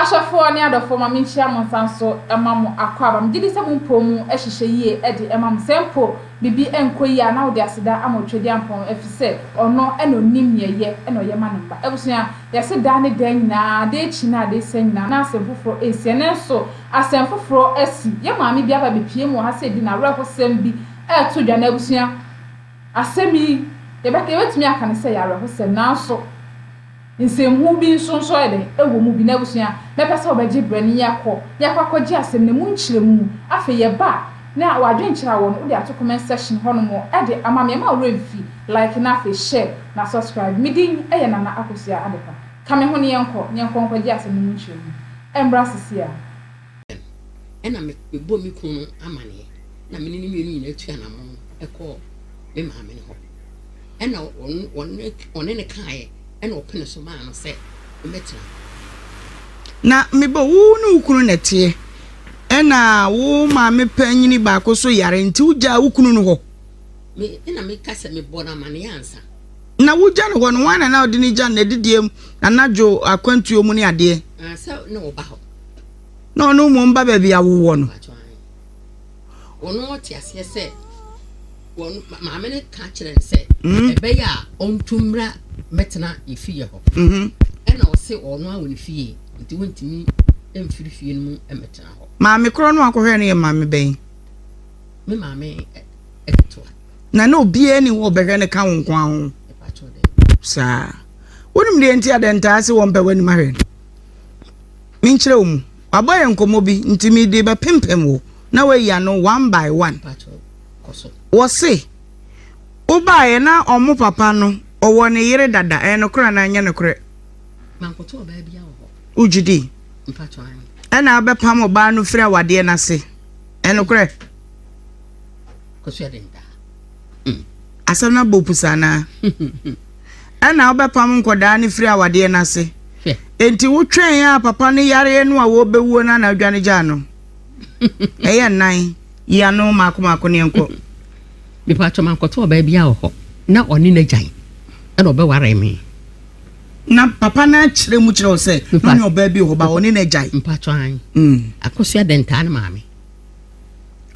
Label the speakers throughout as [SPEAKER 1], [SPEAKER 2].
[SPEAKER 1] Ahwɛfoɔ ne adɔfoɔ ma menhyia mo nsa nso ma mo akwaaba. Megye di sɛ mo mpɔw mu hyehyɛ yie de ma mo. Sɛ mpo biribi nkɔ yie a na wode aseda ama Otwedeampɔn efisɛ ɔno na onim nea ɛyɛ na ɔyɛ ma ne mma. Abusua, yɛse daa ne daa nyinaa, ade akyi na ade resa nyinaa na asɛm foforɔ resi. Ɛnnɛ nso asɛm foforɔ asi. Yɛn maame bi aba abɛpue mu wɔ ha sɛ ɛdi n'awerɛhosɛm bi reto dwa. Na abusua, asɛm yi yɛbɛka, yɛbɛtumi aka no sɛ ɛyɛ awerɛhosɛm nanso Nsɛnhunu bi nso nso ayɛ dɛn wɔ mu bi? N'abusua, mɛpɛ sɛ wɔbɛgye berɛ ne yɛakɔ na yɛakɔ akɔgye asɛm no mu nkyerɛmu. Afei yɛba a, na w'adwenkyerɛ a wɔ no wode ato comment section hɔ nom de ama me. Mma wo werɛ mfi like na afei share na subscribe. Me din yɛ Nana Akosua Adepa. Ka me ho na yɛnkɔ na yɛnkɔ nkɔgye asɛm no mu nkyerɛmu. Ɛmmra sisi a.
[SPEAKER 2] Ɛnna mebɔɔ me kunu no amanneɛ, na me ne no mmienu nyinaa tuu anammɔn kɔɔ me maame no hɔ. Ɛnna ɔne no kaeɛ, ɛnna ɔpene so maa no sɛ ɔmmɛtena hɔ.
[SPEAKER 3] Na mebɔ wo ne wo kunu na ɛteɛ, ɛnna wo maame panyini baako nso yare nti wogyaa wo kunu no hɔ.
[SPEAKER 2] Me, ɛnna meka sɛ mebɔ no amanneɛ ansa.
[SPEAKER 3] Na wogya no hɔ no, hwan na na ɔde no gya no n'adidie mu, n'anadwo akwantuo mu ne adeɛ?
[SPEAKER 2] Ah, sɛ na ɔba hɔ.
[SPEAKER 3] Na ɔno mmom ba baabi a wowɔ no.
[SPEAKER 2] Ɔno ɔte aseɛ sɛ wɔn maame no ka kyerɛ no sɛ mm. ɛbɛyɛ a ɔntu mmra mɛtena yɛ fie hɔ. Mm-hmm. Ɛna ɔse ɔno a wɔ ne fie nti wɔntumi mfiri fie no mu mmɛtena hɔ.
[SPEAKER 3] Maame korɔ no akɔhwɛ no yɛ maame bɛn?
[SPEAKER 2] Me maame ɛketewa.
[SPEAKER 3] Na na obiara ni hɔ ɔbɛhwɛ no ka wo nko ara ho. Saa. Wonim deɛ nti a dɛntaa se wɔmpɛ w'anim ahwɛ no? Menkyerɛ wo mu. Wabɔ yɛn nkɔmmɔ bi nti mede bɛpempem wo na woayi ano one by one. Wɔse wobaeɛ na ɔmo papa no ɔwɔ ne yere dada, ɛyɛ nokorɛ anaa ɛnyɛ nokorɛ? Wogye di? Ɛna wobɛpam ɔbaa no firi awadeɛ no ase, ɛyɛ nokorɛ? Asɛm no abɔ pusa anaa? Ɛna wobɛpam nkɔdaa no firi awadeɛ no ase. Enti wotwɛn a papa no yareɛ no a wɔbɛwuo no ana wodwane gyaa no? Ɛyɛ nnan. Yi ano maako maako ne yɛnkɔ.
[SPEAKER 2] Mepatwɔ mankɔto ɔbaa bi a wɔ hɔ na ɔne n'agyan ɛna ɔbɛware me.
[SPEAKER 3] Na papa no akyerɛ mu kyerɛ wo sɛ na ɔne ɔbaa bi wɔ hɔ ba ɔne n'agyan.
[SPEAKER 2] Mpatwɔ an. Akosua dɛntaa ne maame.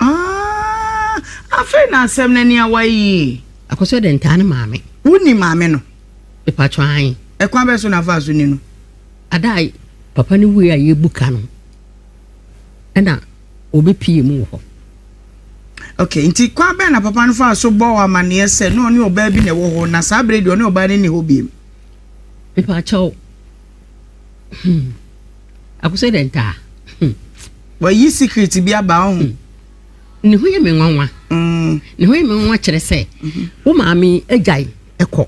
[SPEAKER 3] Ah, afei na asɛm no ani awae yie.
[SPEAKER 2] Akosua de ntaa ne maame.
[SPEAKER 3] Wonni maame no?
[SPEAKER 2] Mepatwɔ ae.
[SPEAKER 3] Ɛkwan bɛn so na afaa so ni no?
[SPEAKER 2] Ada a papa no wui a yɛrebu ka no, ɛna wɔbɛpie mu wɔ hɔ.
[SPEAKER 3] Okay, nti kwan bɛn na papa no faa so bɔɔ amanneɛ sɛ na ɔne ɔbaa bi na ɛwɔ hɔ na saa bere deɛ ɔne ɔbaa no nni hɔ biem?
[SPEAKER 2] Mepatwɔ, hmm. Akosua dɛ ntaa. Hmm.
[SPEAKER 3] Wayi secret bi aba wo ho.
[SPEAKER 2] Ne ho yɛ me nwanwa. Ne ho yɛ me nwanwa kyerɛ sɛ wo maame agyae kɔ.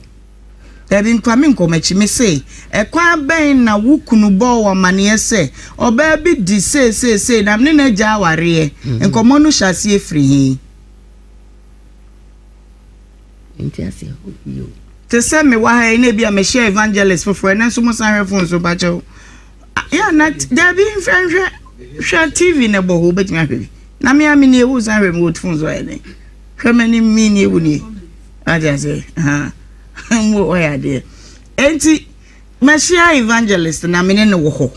[SPEAKER 3] Dabi nkwa me nkɔ m'akyi. Me se ɛkwan bɛn na wo kunu bɔɔ wo amaneɛ sɛ ɔbaa bi di sei sei sei na me ne no agyae awareɛ. Nkɔmmɔ no hyɛ aseɛ firi he?
[SPEAKER 2] Nti aseɛ hɔ bio.
[SPEAKER 3] Te sɛ mewɔ ha yi na ebi a mehyia evangelist foforɔ ɛnɛ nso mo san hwɛ phone so mpakyɛw. Yɛ na dabi nhwɛ nhwɛ hwɛ TV na ɛbɔ hɔ wobɛtumi ahwɛ bi. Na me a me nie wo san hwɛ me wɔ phone so ayɛ dɛn. Hwɛ m'anim me nie wo nie. Ate aseɛ ha mo ɔyɛ adeɛ. Enti mahyia evangelist na me ne no wɔ hɔ.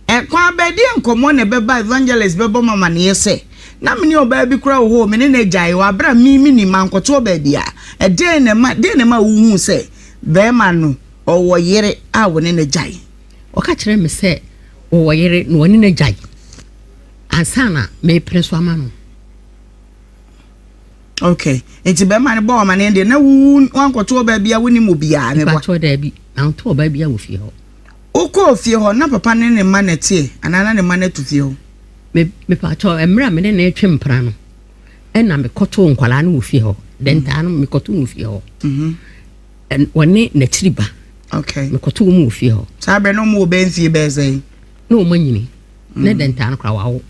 [SPEAKER 3] Ɛkwan bɛn, deɛ nkɔmmɔ na ɛbɛba evangelist bɛbɔ me amaneɛ sɛ, na me ne ɔbaa bi koraa wɔ hɔ o, me ne no agyae wɔ aberɛ a me mennim, mankɔto ɔbaa biara. Ɛdeɛn na ɛma, deɛn na ɛma wohuu sɛ barima no ɔwɔ yere a wo ne no agyae?
[SPEAKER 2] Ɔka kyerɛɛ me sɛ ɔwɔ yere na ɔne no agyae ansa na merepene so ama no.
[SPEAKER 3] Okay, nti bɛrima no bɔɔ amaneɛ deɛ na wo wankɔto ɔbaa biara, wonim obiara?
[SPEAKER 2] Mepakyɛw, daabi, manto ɔbaa biara wɔ fie hɔ.
[SPEAKER 3] Wokɔɔ fie hɔ, na papa ne ne mma na ɛteɛ anaa na ne mma no atu fie hɔ?
[SPEAKER 2] Me, mepaakyɛw, mmerɛ a me ne no retwe mpena no, ɛna mekɔtoo nkwadaa no wɔ fie hɔ. Dɛntaa no, mekɔtoo no wɔ fie hɔ. Mhm. Wɔne n'akyiri ba.
[SPEAKER 3] Okay.
[SPEAKER 2] Mekɔtoo wɔn wɔ fie hɔ.
[SPEAKER 3] Saa berɛ no wɔn wɔ bɛyɛ mfie bɛyɛ sɛn?
[SPEAKER 2] Na wɔn anyini. Ne mm. dɛntaa no koraa wawo.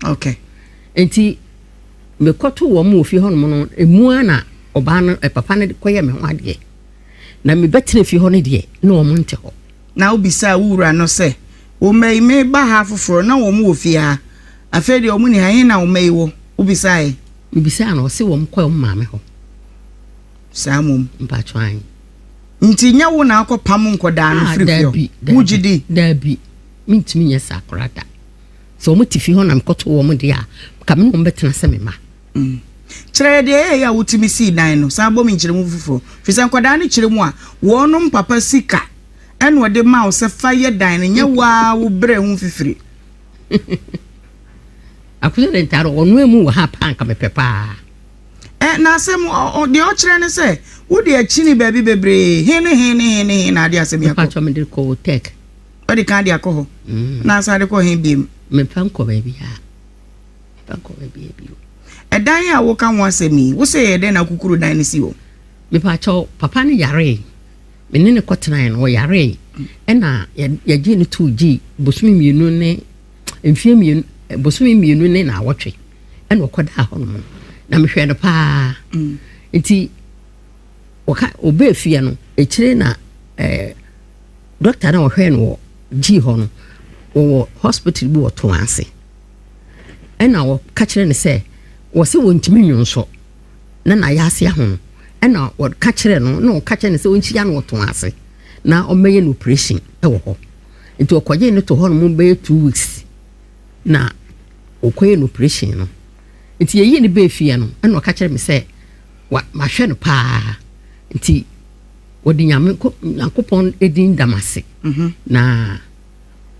[SPEAKER 3] Okay.
[SPEAKER 2] Nti mekɔtoo wɔn wɔ fie hɔnom no, emu ara na ɔbaa no, papa no kɔyɛ me ho adeɛ. Na mebɛtena fie hɔ no deɛ, na wɔn nte hɔ.
[SPEAKER 3] Na wobisaa wo wura no sɛ, Wo mma yi, mereba ha foforɔ, na wɔn wɔ fie ha. Afei deɛ wɔn nni ha, ɛhe na wo mma yi wɔ? Wobisaeɛ?
[SPEAKER 2] Mebisaa no, ɔse wɔn kɔɛ wɔn maame hɔ.
[SPEAKER 3] Saa mmom?
[SPEAKER 2] Mpakyɛw, aane.
[SPEAKER 3] Nti nyɛ wo na akɔpam nkɔdaa no firi fie hɔ?
[SPEAKER 2] Daabi, daabi.
[SPEAKER 3] Wogye di?
[SPEAKER 2] Daabi. Mentumi nyɛ saa koraa da. Sɛ wɔn te fie hɔ na mekɔto wɔn deɛ a, ka me ne wɔn bɛtena sɛ me mma.
[SPEAKER 3] Kyerɛ yɛ deɛ ɛyɛeɛ a wotumi sii dan no. San bɔ me nkyerɛmu foforɔ. Firi sɛ nkwadaa no kyerɛ mu a, wɔnom papa sika ɛna ɔde ma wo sɛ fa yɛ dan no, nyɛ wo ara wo brɛ ho fifire.
[SPEAKER 2] Akoso de ntaare ɔnoa mu wɔ ha paa nka mepɛ paa.
[SPEAKER 3] Ɛ na asɛm ɔ ɔ deɛ ɔkyerɛ ne sɛ wode akyini baabi bebree he ne he ne he ne he na ade asɛm yi akɔ.
[SPEAKER 2] Mepakyɛw mede kɔ Otec.
[SPEAKER 3] Wode kan de akɔ hɔ na asan de kɔ he biom?
[SPEAKER 2] Memfa nkɔ baabiara. Memfa nkɔ baabiara bio.
[SPEAKER 3] Ɛdan a woka ho asɛm yi, wo sɛ ɛyɛ dɛn na wokukuru dan no si hɔ?
[SPEAKER 2] Mepakyɛw, papa no yaree. Me ne no kɔtenae no, ɔyaree. Ɛna yɛgyee no too gyii bosome mmienu ne mfeɛ mmienu, bosome mmienu ne naawɔtwe. Ɛna ɔkɔdaa hɔnom. Na mehwɛɛ no paa. Nti, wɔka ɔbaa fie no, akyire na ɛɛ. Dɔkta no a ɔhwɛɛ no wɔ gyii hɔ no, wɔwɔ hospital bi wɔ Toase. Ɛna wɔka kyerɛ no sɛ wɔsɛ wɔntumi nwonsɔ na n'ayɛ ase ahono. Ɛna wɔka kyerɛ no na wɔka kyerɛ no sɛ ɔnhyia no wɔ Toase na ɔmmɛyɛ no operation wɔ hɔ. Nti ɔkɔgyee no to hɔ nom bɛyɛ 2 weeks na ɔkɔyɛ no operation no. Nti yɛyii no bɛɛ fie no, ɛna ɔka kyerɛ me sɛ mahwɛ no paa. Nti wɔde Nyame Nyankopɔn din da m'ase. Na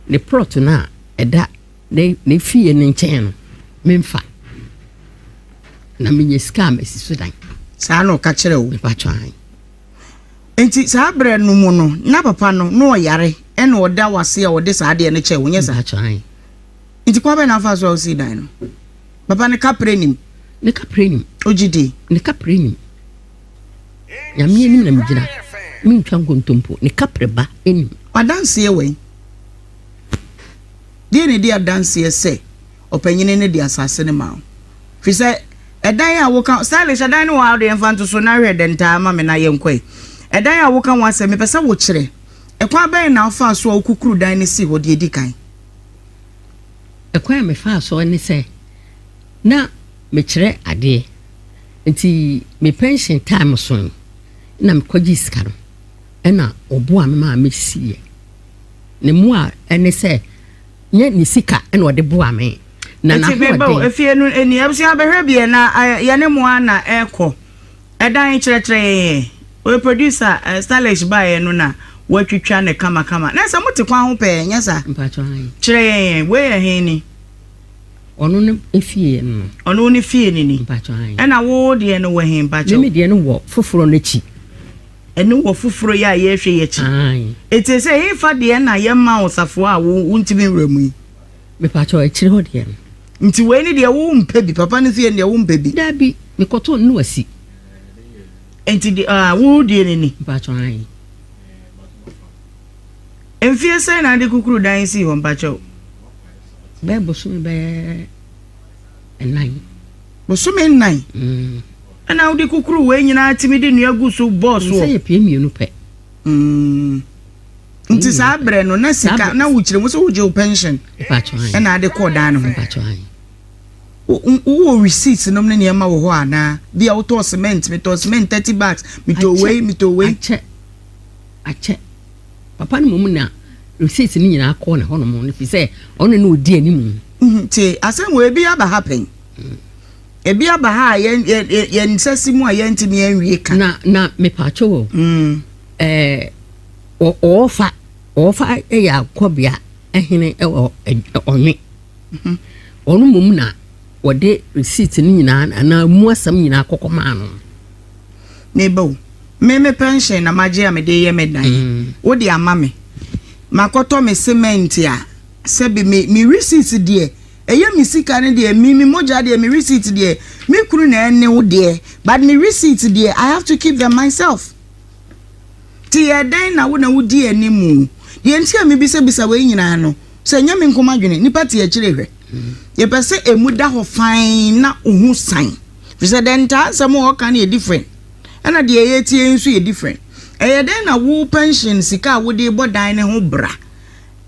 [SPEAKER 2] ne plot no a ɛda ne ne fie no nkyɛn no, memfa. Na menya sika a masi so dan.
[SPEAKER 3] Saa na ɔka kyerɛ wo?
[SPEAKER 2] Mepakyɛw ae.
[SPEAKER 3] Nti saa berɛ no mu no, na papa no, na ɔyare, ɛna ɔda w'ase a ɔde saa adeɛ no kyɛɛ wo, nyɛ saa?
[SPEAKER 2] Mepakyɛw ae.
[SPEAKER 3] Nti kwan bɛn na wofaa so a wosii dan no? Papa no kaprɛ nim?
[SPEAKER 2] Ne kaprɛ nim.
[SPEAKER 3] Wogye di?
[SPEAKER 2] Ne kaprɛ nim. Nyame anim na megyina, mentwa nkontompo, ne kaprɛ ba anim.
[SPEAKER 3] W'adanseɛ wɛn? Deɛ na ɛdi adanseɛ sɛ ɔpanyini no de asase no maa wo? Firi sɛ ɛdan a woka, stylish ɛdan no wɔ ha, wode yɛmfa nto so na hwɛ dɛn taa ma me na yɛnkɔ ɛ. Ɛdan a woka ho asɛm, mepɛ sɛ wokyerɛ. Ɛkwan bɛn na wofaa so a wokukuru dan no sii hɔ deɛ ɛdi kan?
[SPEAKER 2] Ɛkwan a mefaa so ne sɛ, na mekyerɛ adeɛ. Nti me pension time soe na mekɔgyee sika no ɛna ɔboaa me maa mesiiɛ. Ne mmoa ɛne sɛ nyɛ ne sika ɛna ɔde boa me na
[SPEAKER 3] Nti meba o,
[SPEAKER 2] n'ahoɔden.
[SPEAKER 3] efie no ni, abusua bɛhwɛ bi ɛ na yɛne mo ara na ɛrekɔ. Ɛdan kyerɛkyerɛ yɛn ɛ. Wei producer eh, stylish baeɛ no na watwitwa no kamakama. Na sɛ mote kwan ho pɛɛ, nyɛ saa?
[SPEAKER 2] Mpakyɛ ae.
[SPEAKER 3] Kyerɛ yɛn ɛ, wei yɛ he ni?
[SPEAKER 2] Ɔno ne fie no no.
[SPEAKER 3] Ɔno ne fie no ni.
[SPEAKER 2] Mpakyɛ ae.
[SPEAKER 3] Ɛna wo deɛ no wɔ he mpakyɛ?
[SPEAKER 2] Me me deɛ no wɔ foforɔ no akyi.
[SPEAKER 3] Ɛno wɔ foforɔ yi a yɛrehwɛ yi akyi.
[SPEAKER 2] Ae.
[SPEAKER 3] Enti sɛ hefa deɛ na yɛma wo safoa a wo wontumi nwura mu yi?
[SPEAKER 2] Mepakyɛ akyire hɔ deɛ no.
[SPEAKER 3] Nti wei ne deɛ wo mpɛ bi, papa no fie no deɛ wo mpɛ bi?
[SPEAKER 2] Daabi, mekɔtoo no na wasi.
[SPEAKER 3] Nti de ah, wo deɛ no ni?
[SPEAKER 2] Mpakyɛ ae.
[SPEAKER 3] Mfie sɛn na ade kukuru dan sii hɔ mpakyɛw?
[SPEAKER 2] Bɛyɛ bosome bɛyɛ nnan.
[SPEAKER 3] Bosome nnan?
[SPEAKER 2] Mm.
[SPEAKER 3] Ɛna wode kukuru wei nyinaa tumi de nnua gu so bɔɔ soɔ?
[SPEAKER 2] Sɛ yɛ pie mmienu pɛ.
[SPEAKER 3] Mm. Nti saa berɛ no na sika na wokyerɛ mu sɛ wogye wo pension ɛna ade kɔɔ dan no ho. Wowɔ receipts nom ne nneɛma wɔ hɔ anaa? Bi a wotɔɔ cement, metɔɔ cement 30 bags, metɔɔ wei, metɔɔ wei.
[SPEAKER 2] Akyɛ, akyɛ. Papa no mmom na receipt no nyinaa kɔɔ ne hɔnom no fi sɛ ɔno na ɔdi anim.
[SPEAKER 3] Nti asɛm wɔ ebi aba ha pɛn. Ebi aba ha a yɛn yɛn yɛn nsa si mu a yɛntumi anwie ka.
[SPEAKER 2] Na na mepaakyɛw o. Ɛɛ ɔɔfa ɔɔfa yɛ akɔbea hene wɔ ɔnwe. Ɔno mmom na wɔde receipt no nyinaa anaa mu asɛm nyinaa kɔkɔ maa no.
[SPEAKER 3] Meba o. Me me pension na magye a mede yɛ me dan. Wode ama me. Makɔtɔ me cement a sɛbi me me receipt deɛ ɛyɛ me sika no deɛ me me mogya deɛ me receipt deɛ me kunu na ɛne wo deɛ but me receipt deɛ I have to keep them myself. Ti yɛ dɛn na wo na wodi anim? Deɛ nti a mebisabisa wei nyinaa no sɛ nyɛ me nko m'adwene, nipa te akyire hwɛ. Yɛpɛ sɛ emu da hɔ fann na ohu san. Firi sɛ dɛn ntaa nsɛm a ɔka no yɛ different ɛna deɛ yɛtie yi nso yɛ different. Ɛyɛ dɛn na wo pension sika a wode bɔ dan no ho bra,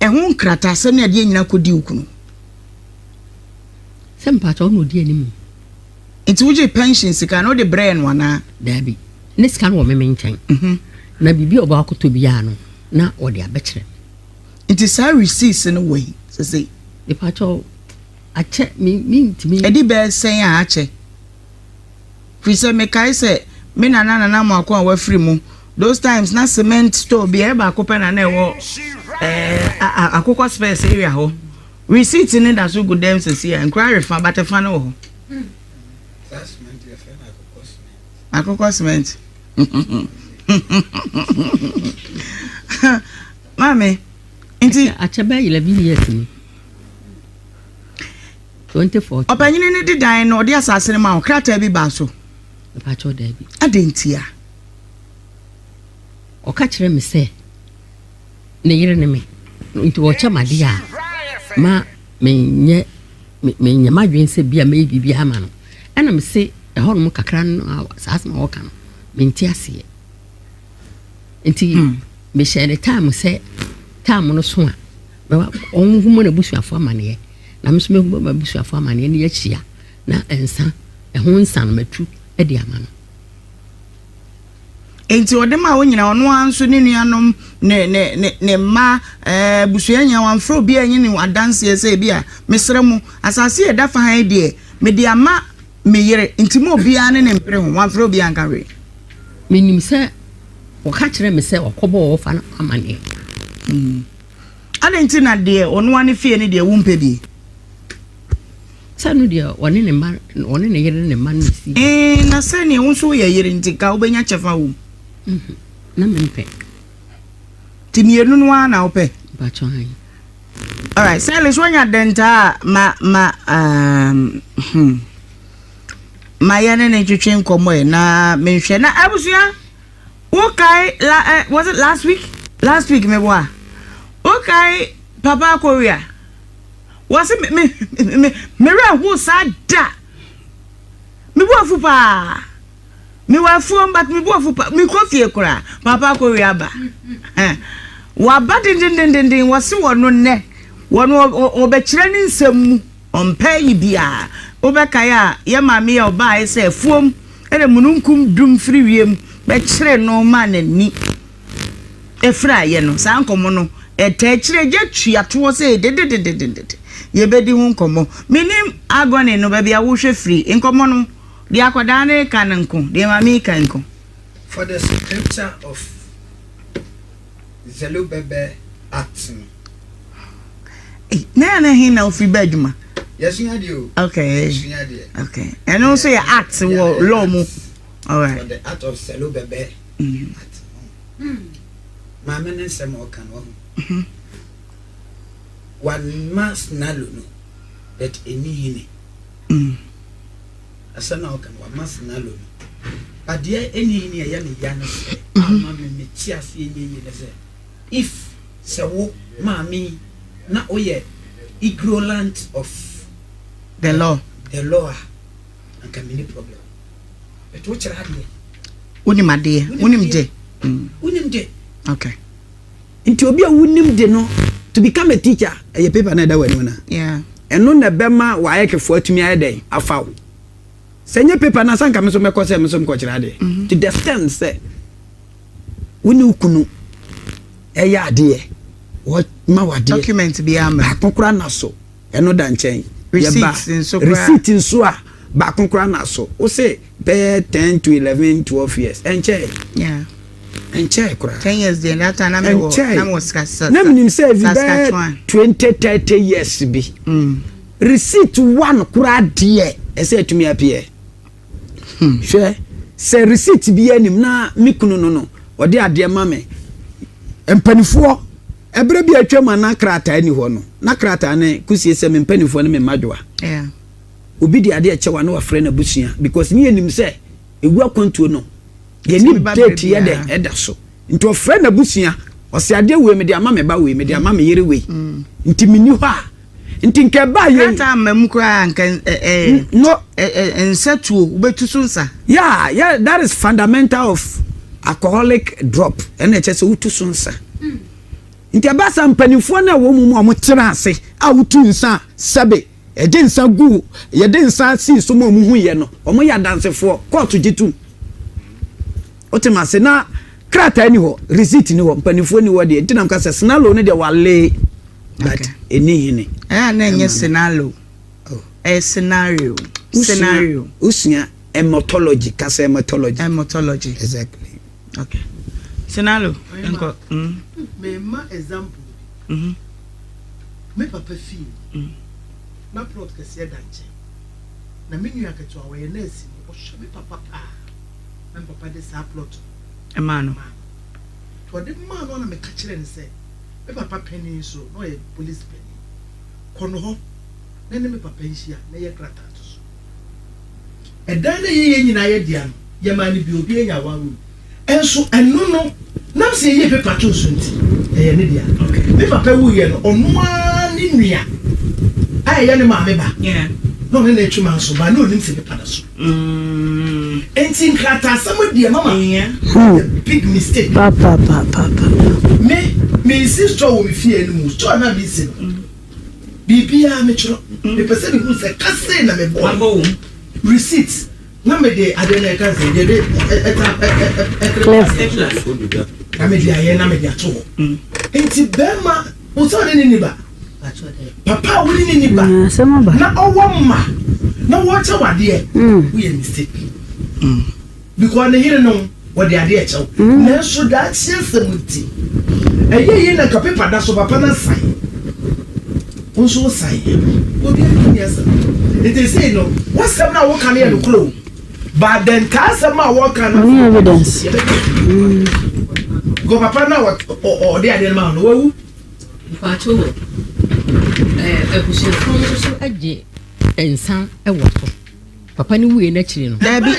[SPEAKER 3] ɛho nkrataasɛm ne adeɛ nyinaa kɔdi wo kunu?
[SPEAKER 2] Sɛ mpakyɛ ɔna ɔdi anim.
[SPEAKER 3] Nti wogye pension sika no wode brɛɛ no anaa?
[SPEAKER 2] Daabi, ne sika no wɔ me me nkyɛn. Na biribi a ɔbɛkɔtɔ biara no na ɔde abɛkyerɛ me.
[SPEAKER 3] Nti saa receipts no wɔ he sesei?
[SPEAKER 2] Mepakyɛw, akyɛ me mentumi.
[SPEAKER 3] Ɛdi bɛyɛ sɛn a akyɛ? Firi sɛ mekae sɛ me nana Nana Amoako a wafiri mu, those times na cement store bi ɛyɛ baako pɛ na na ɛwɔ ɛɛ Akokɔ Spurs area hɔ. Receipt no da so gu dɛm sesei a, nkura refa but ɛfa no wɔ hɔ. Akokɔ cement. Maame, nti.
[SPEAKER 2] Akyɛ bɛyɛ 11 years ni. 2014.
[SPEAKER 3] Ɔpanyini no de dan no, ɔde asase no ma wo, krataa bi baa so.
[SPEAKER 2] Mepakyɛw daabi.
[SPEAKER 3] Adɛn ntia?
[SPEAKER 2] Ɔka kyerɛ me sɛ ne yere ne me nti ɔkyɛ me adeɛ a ma menyɛ menyɛ m'adwene sɛ bi a mɛyɛ biribi ama no ɛna mese ɛhɔnom kakra no a saa asɛm a wɔka no mente aseɛ nti hmm. mehyɛ ne time sɛ time no so a ɔnhuma n'abusuafo amaneɛ na me nso mɛhuma m'abusuafo amaneɛ ne yɛahyia na nsa ɛho nsa no matu de ama no
[SPEAKER 3] Enti ɔde maa wɔn nyinaa, ɔno ara nso ne nuanom, ne ne ne ne mma, ɛɛ abusua nyinaa, wamfrɛ obiara anyi ne adanseɛ sɛ ebi a, mesrɛ mo, asase a ɛda fa ha yi deɛ, mede ama me yere, nti mo obiara ne ne mpere ho. Wamfrɛ obiara anka hwee.
[SPEAKER 2] Menim sɛ wɔka kyerɛɛ me sɛ wɔkɔbɔɔ wɔfa no amaneɛ.
[SPEAKER 3] Mm. Adɛn nti na deɛ ɔno ara ne fie no deɛ wompɛ bi?
[SPEAKER 2] Sɛ no deɛ ɔne ne mma ɔne ne yere ne ne mma no si.
[SPEAKER 3] Ee na sɛdeɛ wo nso woyɛ yere nti nka wobɛnya kyɛfa wɔ mu.
[SPEAKER 2] Mhm, na mempɛ.
[SPEAKER 3] Nti mmienu no ara na wopɛ?
[SPEAKER 2] Mpakyɛ han.
[SPEAKER 3] Alright, Silas woanya dɛntaa a ma ma um, hmm. ma yɛne ne ntwetwe nkɔmmɔ ɛ na menhwɛ na abusua wokae la eh, was it last week? Last week meboa wokae Papa Akowia? Wɔse me me me me werɛ how saa da. Me bo afu paa. Me wɔ afuom but me bo afu paa. Me kɔ fie koraa. Papa akɔ wie aba. Waba dendendendenden wɔse wɔ no nnɛ. Wɔ no ɔbɛkyerɛ ne nsɛm mu. Ɔmpɛ yi biara. Wobɛkae a yɛ maame yɛ ɔbaae sɛ afuom ɛna mununkum dum firi wiem bɛkyere no ma n'ani. Ɛfiri ayɛ no, saa nkɔmmɔ no, ɛtaa akyire gya tua toɔ sɛ dededededede. Yɛbɛdi ho nkɔmmɔ. Menim agony no, baabi a wohwɛ firi. Nkɔmmɔ no, deɛ akwadaa no reka no nko, deɛ maame reka nko.
[SPEAKER 4] For the scripture of Zerubbabel Act no.
[SPEAKER 3] Ei, na yɛ na he na wofiri ba adwuma?
[SPEAKER 4] Yɛsua adeɛ o.
[SPEAKER 3] Okay.
[SPEAKER 4] Yɛsua adeɛ.
[SPEAKER 3] Okay. Ɛno nso yɛ act wɔ law mu. Alright.
[SPEAKER 4] For the act of Zerubbabel Act no. Maame ne nsɛm a ɔka no wahu. Mhm. Wama sinalo no but ɛni hene. Mm. Asɛm a ɔka no wama sinalo no. But deɛ ɛni hene ɛyɛ ne ya no sɛ mhm. ama me me te aseɛ nyɛ yie ne sɛ if sɛ wo maame yi na woyɛ ignorant of
[SPEAKER 3] the law
[SPEAKER 4] the law a anka menni problem. But wokyerɛ adeɛ.
[SPEAKER 3] Wonim adeɛ. Wonim de.
[SPEAKER 4] Mm. Wonim de.
[SPEAKER 3] Okay.
[SPEAKER 4] Nti obi a wonim de no to become a teacher ɛyɛ paper na ɛda w'anim na.
[SPEAKER 3] Yeah.
[SPEAKER 4] Ɛno na ɛbɛma w'ayɛkɛfoɔ atumi ayɛ dɛn afa wo. Sɛ nyɛ paper na sanka me nso mɛkɔ sɛ me nso mekɔkyerɛ adeɛ. Mm -hmm. To the extent sɛ wo ne wo kunu ɛyɛ adeɛ wɔma w'adeɛ.
[SPEAKER 3] Document biara mma.
[SPEAKER 4] Baako koraa na so. Ɛno da nkyɛn.
[SPEAKER 3] Receipt nso koraa.
[SPEAKER 4] Receipt nso a baako koraa na so. Wo se bɛyɛ 10 to 11, 12 years. Ɛnkyɛe.
[SPEAKER 3] Yeah.
[SPEAKER 4] Ɛnkyɛe koraa.
[SPEAKER 3] 10 years deɛ that time na me wɔ na me wɔ sika sa.
[SPEAKER 4] Na menim sɛ ebi bɛyɛ 20, 30 years bi. Mm. Receipt one koraa deɛ ɛsɛ atumi appear. Hmm. Hwɛ, sɛ receipt biara nim na me kunu no no, ɔde adeɛ ma me. Mpanimfoɔ, ɛberɛ bi a atwam a na krataa ni hɔ no, na krataa no kusie sɛ me mpanimfoɔ ne me mmadwoa.
[SPEAKER 3] Yeah.
[SPEAKER 4] Obi de adeɛ kyɛw a na wafrɛ n'abusua because ne yɛnim sɛ ewu akwantuo no yɛni date yɛ dɛ ɛda so. Nti ɔfrɛ n'abusua, ɔsɛ adeɛ wei mede ama me ba wei, mede ama me yere wei. Mm. Nti menni hɔ a Nti nka ɛbaa yɛn.
[SPEAKER 3] Krataa mma mu koraa nka ɛɛ
[SPEAKER 4] no
[SPEAKER 3] ɛɛ nsa tuo wobɛtu so nsa.
[SPEAKER 4] Yeah yeah that is fundamental of alcoholic drop ɛna ɛkyɛ sɛ wotu so nsa. Nti ɛbaa saa mpanimfoɔ no a wɔn mu a wɔtena ase a wotu nsa a sɛbe ɛgye nsa gu yɛde nsa sii so ma wɔn hu yɛ no wɔn yɛ adansefoɔ kɔɔto gye tum. Wote ma ase na. Krataa ni hɔ, receipt ni hɔ, mpanimfoɔ ni hɔ deɛ, nti na mka sɛ Sinalo no deɛ wale, but ɛni hene.
[SPEAKER 3] Ɛyɛ a na ɛnyɛ Sinalo, ɛyɛ scenario. Scenario.
[SPEAKER 4] Wosua emotology, kasa emotology.
[SPEAKER 3] Emotology.
[SPEAKER 4] Exactly.
[SPEAKER 3] Okay. Sinalo, nkɔ.
[SPEAKER 5] Mema example bi. Me papa fie, na plot kɛseɛ da nkyɛn. Na me nua ketewa ɔyɛ nurse ni, ɔhwɛ me papa paa. Na me papa de saa plot no
[SPEAKER 3] Ɛmaa no.
[SPEAKER 5] maa no. Nti ɔde maa no na meka kyerɛ no sɛ, me papa panin so na ɔyɛ police panin. Kɔ no hɔ na ne me papa nhyia na yɛ krataa to so. Ɛdan no a yɛyɛ nyinaa yɛ dea no, yɛmaa no bi, obi anya one room. Nso ɛno no, nam sɛ yɛyɛ paper too so nti, ɛyɛ ne dea. Me papa wuiɛ no, ɔno ara ne nua a ɛyɛ ne maame ba na ɔne no atwi manso ba na ɔnim sɛ paper da so. Nti nkrataasɛm deɛ mama, yɛ big mistake. Me, mensi store wɔ me fie no mu, store no a mesi no, biribiara metwerɛ. Mepɛ sɛ mehu sɛ ka sei na mebɔɔ. Receipt na mede adeɛ no ɛka sɛ deɛ de ɛta ɛkere na mede ayɛ na mede ato hɔ. Nti bɛrima wo sɛ ɔne ne ni ba, papa a wone ne ni ba na ɔwɔ mma na wɔkyɛ wadeɛ, woyɛ mistake because ne yere no wɔde adeɛ kyɛw, nanso daakye asɛm nti ɛyɛ yie na nka paper da so papa no asan wo nso wo san obi ani ni asɛm. Nti sei no wasɛm no a woka no yɛ nokorɛ o, but the ntaa asɛm a wɔka no
[SPEAKER 6] Only evidence.
[SPEAKER 5] Because papa no a ɔde adeɛ no ma no wawu.
[SPEAKER 2] Mpakyɛw o, abusuafoɔ no nso gye nsa wɔ so. Papa no wuiɛ no akyiri no.
[SPEAKER 3] Dabi,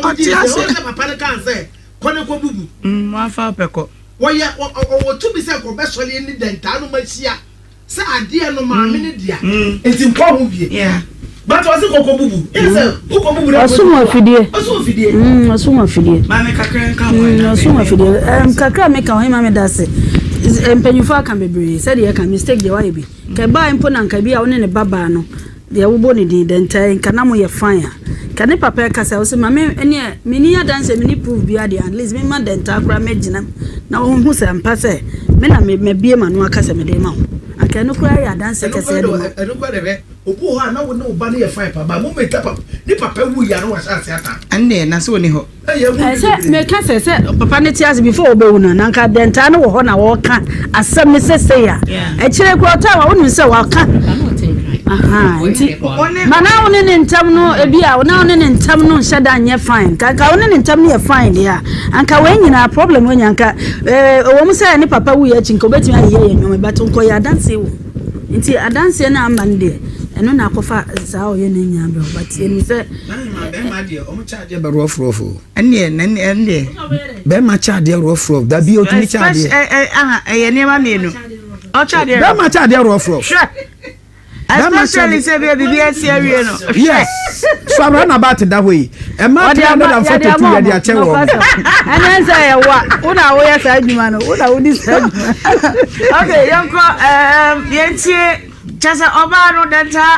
[SPEAKER 3] ɔte ase.
[SPEAKER 5] Papa no kaa sɛ kɔ ne kɔ bubu.
[SPEAKER 3] Wafa pɛ kɔ.
[SPEAKER 5] Wɔyɛ ɔwɔ tumi sɛ kɔbɛsɔre ne dɛntaa no ma hyia sɛ adeɛ no maame ne dea nti nkɔ ho bie. But ɔse kɔkɔ bubu. Yɛ sɛ wokɔ bubu na
[SPEAKER 6] Ɔsom afidie.
[SPEAKER 5] Ɔsom afidie.
[SPEAKER 6] Ɔsom afidie.
[SPEAKER 3] Maame kakra nka ho.
[SPEAKER 6] Ɔsom afidie. Kakra meka ho maame da ase. Mpanyinfoɔ aka bebree sɛdeɛ yɛka mistake deɛ wayɛ bi. Ka ɛbaa mpo na nka bi a wo ne ne ba baa no deɛ wobɔ ne din dɛntaa nka na mo yɛ fine a. Ka ne papa ɛka sɛ ɔsɛ maame ɛneɛ menni adanseɛ menni proof biara deɛ, at least mema dɛntaa koraa mɛgyina na wɔhu sɛ ampa sɛ me na mabie m'ano aka sɛ mede ma wo. Anka ɛno koraa yɛ adanseɛ kɛseɛ de ma.
[SPEAKER 5] Ɛno koraa deɛ hwɛ, obi wɔ hɔ a na wo ne wo ba no yɛ fine paa, but moment a papa ne papa wuiɛ a na wahyɛ ase ata.
[SPEAKER 3] Ɛndeɛ na sɛ ɔni hɔ.
[SPEAKER 6] Sɛ meka sɛ papa no te ase before ɔbɛwu no, na anka dɛntaa no wɔ hɔ na wɔka asɛm no sesei a, akyire koraa ɔtaa wa wonim sɛ waka. Nti ma na wo ne ne ntam no ebi a na wo ne ne ntam no nhyɛ da nyɛ fine. Nka nka wo ne ne ntam no yɛ fine deɛ a, anka wei nyinaa problem wei nyinaa nka ɛwɔ mu sɛ ne papa wuiɛ akyi nka obɛtumi ayeyɛ yɛ nneɛma, but nkɔyɛ adanseɛ wɔ mu. Nti adanseɛ no amma no deɛ, ɛno na akɔfa saa ɔyɛ no nyinaa brɛ wo, but yɛnim sɛ
[SPEAKER 4] Bɛrima deɛ ɔmo kyɛ adeɛ bɛ rough rough o.
[SPEAKER 3] Ɛndeɛ ɛndeɛ.
[SPEAKER 4] Bɛrima kyɛ adeɛ rough rough dabi otumi kyɛ adeɛ.
[SPEAKER 3] Ɛyɛ nneɛma mmienu. Ɔkyɛ adeɛ.
[SPEAKER 4] Bɛrima kyɛ adeɛ rough rough.
[SPEAKER 3] Hwɛ. Especially sɛ bi a biribi asi awie no.
[SPEAKER 4] Yes. So abira na ba te da hɔ yi. Ɛma 342 yɛ de akyɛ wɔn.
[SPEAKER 6] Ɛnɛ sɛ yɛ wa wo na woyɛ saa adwuma no wo na wodi saa adwuma.
[SPEAKER 3] Okay, yɛnkɔ yɛntie. Kyɛ sɛ ɔbaa no dɛntaa